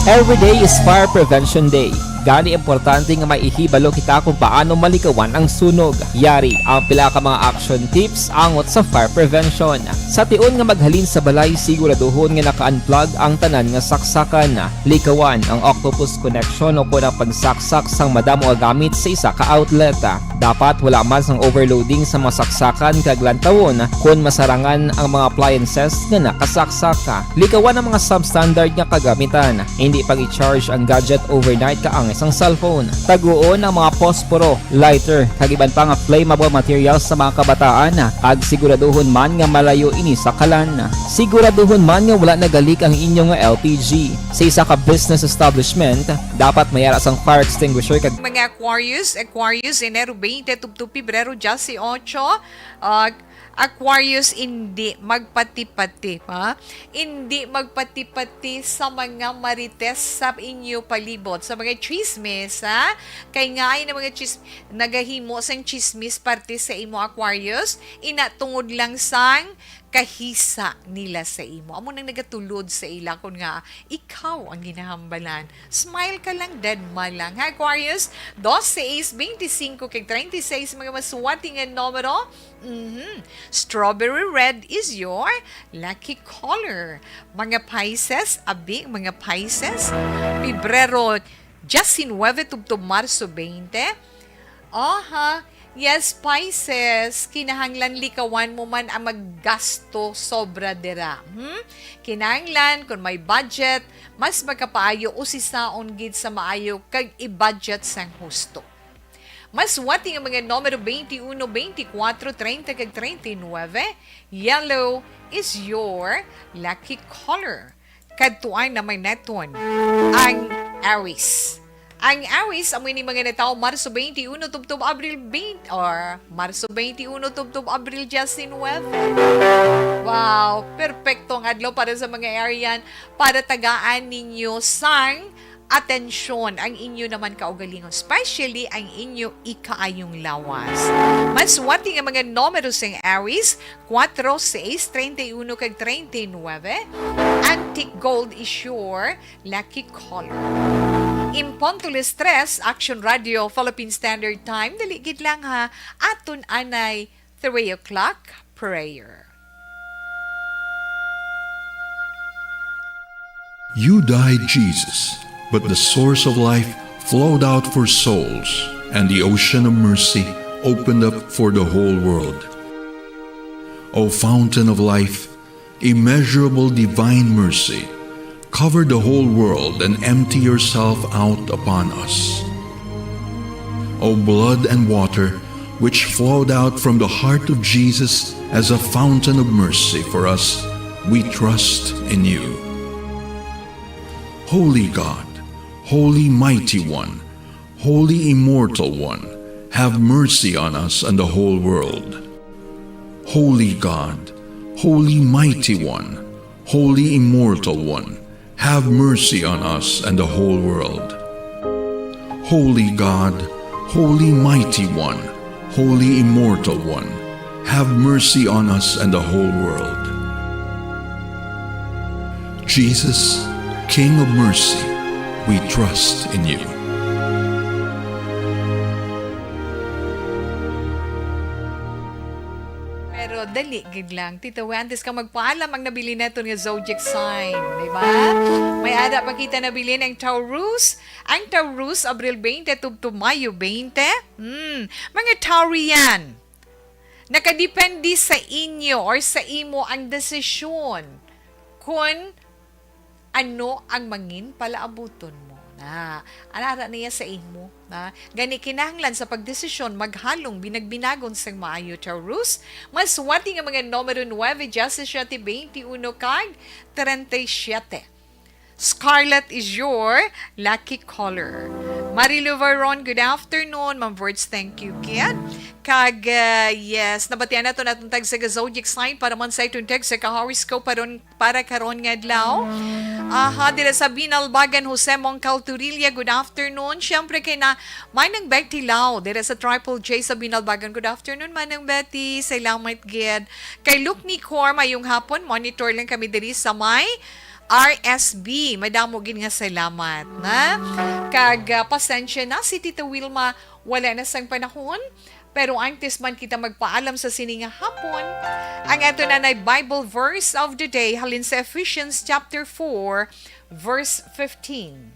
Every day is Fire Prevention Day. Gani importante nga may ihibalo kita kung paano malikawan ang sunog. Yari ang pila ka mga action tips angot sa fire prevention. Sa tion nga maghalin sa balay, siguraduhon nga naka-unplug ang tanan nga saksakan. Likawan ang octopus connection o kon ang pagsaksak sang madamo nga gamit sa isa ka outlet. Dapat wala man sang overloading sa mga saksakan kag lantawon kon masarangan ang mga appliances nga nakasaksak. Likawan ang mga substandard nga kagamitan. Indi pag-i-charge ang gadget overnight kaangay sang cellphone. Taguon ang mga posporo, lighter, kag iban pa nga flammable materials sa mga kabataan, kag siguraduhon man nga malayo ini sa kalan. Siguraduhon man nga wala nagalik ang inyo nga L P G. Sa isa ka business establishment, dapat may ara sang fire extinguisher kag mga Aquarius, Aquarius, Enero twenty tubtob Pebrero diyesyocho, ah, Aquarius, indi magpati-pati, ha? Indi magpati-pati sa mga marites sa inyo palibot, sa mga chismis, ha? Kay nga ay na mga chis-, nagahimo sang chismis parte sa imo, Aquarius, ina tungod lang sang kahisa nila sa imo. Amo nang nagatulod sa ila kon nga ikaw ang ginahambalan. Smile ka lang, dead man lang. Ha, Aquarius, dos, sais, beintisinko kag treinta y seis, mga maswati nga numero. Mhm. Strawberry red is your lucky color. Mga Pisces, abi, mga Pisces, Pebrero diyesinuwebe tubtob Marso twenty. Aha. Yes, Pisces, kinahanglan likawan mo man ang maggasto sobra dira. Hmm? Kinahanglan, kung may budget, mas magkapaayo usisaon gid sa maayo kag i-budget sang husto. Maswati nga mga numero twenty-one, twenty-four, thirty kag thirty-nine. Yellow is your lucky color. Kadtuan na may neton ang Aries. Ang Aries, amo ini mga natawo Marso twenty-one tubtob Abril twenty, or Marso twenty-one tubtob Abril diyesinuwebe. Wow, perpekto ang adlaw para sa mga Arian, para tagaan ninyo sang atensyon ang inyo naman kaugalingon, especially ang inyo ikaayong lawas. Maswati nga mga numero sang Aries, kuwatro, sais, treinta y uno, kag treinta y nuebe. Antique gold is your lucky color. In punto las tres, Action Radio, Philippine Standard Time, dali gid lang ha, aton anay three o'clock prayer. You died, Jesus, but the source of life flowed out for souls, and the ocean of mercy opened up for the whole world. O fountain of life, Immeasurable divine mercy, cover the whole world and empty yourself out upon us. O blood and water, which flowed out from the heart of Jesus as a fountain of mercy for us, we trust in you. Holy God, Holy Mighty One, Holy Immortal One, have mercy on us and the whole world. Holy God, Holy Mighty One, Holy Immortal One, have mercy on us and the whole world. Holy God, Holy Mighty One, Holy Immortal One, have mercy on us and the whole world. Jesus, King of mercy, we trust in you. Pero dali gid lang. Tito Wendes, ka magpaalam ang nabilin naton nga zodiac sign, di ba? May ara pa kita nabilin ang Taurus. Ang Taurus, Abril twenty tubtob Mayo twenty. Hmm. Mga Taurian, nakadepende sa inyo or sa imo ang desisyon kun ano ang mangin palaabuton mo na. Anara niya sa imo na. Gani kinahanglan sa pagdesisyon, maghalong binagbinagon sang maayo, Taurus. Maswati nga mga numero nuebe, diyasisiete, twenty-uno, kag treinta y siete. Scarlet is your lucky color. Marilu Varon, good afternoon. Ma'am Verts, thank you, kid. Kag, uh, yes, nabatian nato natong tag sa zodiac sign para man sa itong tag sa ka-horoscope paron para karon nga adlaw. Aha, dira sa Binalbagan, Jose Mongcal Turilla, good afternoon. Siyempre kay na Manang Betty Lau, dira sa Triple J sa Binalbagan. Good afternoon, Manang Betty. Salamat gid. Kay Luke Nicor, mayong hapon. Monitor lang kami diri sa may R S B. Madamo gid nga salamat, na. Kag, ah, pasensya na si Tita Wilma, wala na sang panahon. Pero antes man kita magpaalam sa sini nga hapon, ang ato na nay Bible verse of the day halin sa Ephesians chapter four, verse fifteen.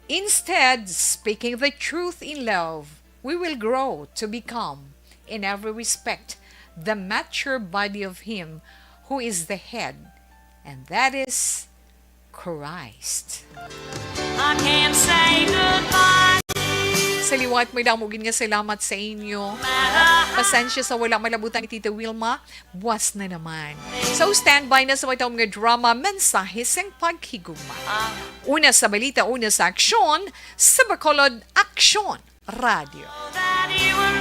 Instead, speaking the truth in love, we will grow to become, in every respect, the mature body of Him who is the head, and that is Christ. I can't say goodbye. Sa liwat, may damo gid nga salamat sa inyo. Pasensya sa wala malabutan ni Tita Wilma, buwas na naman. So, standby na sa matawag nga drama, Mensahe sang Paghigugma. Una sa balita, una sa aksyon, sa Bacolod Aksyon Radio. That you and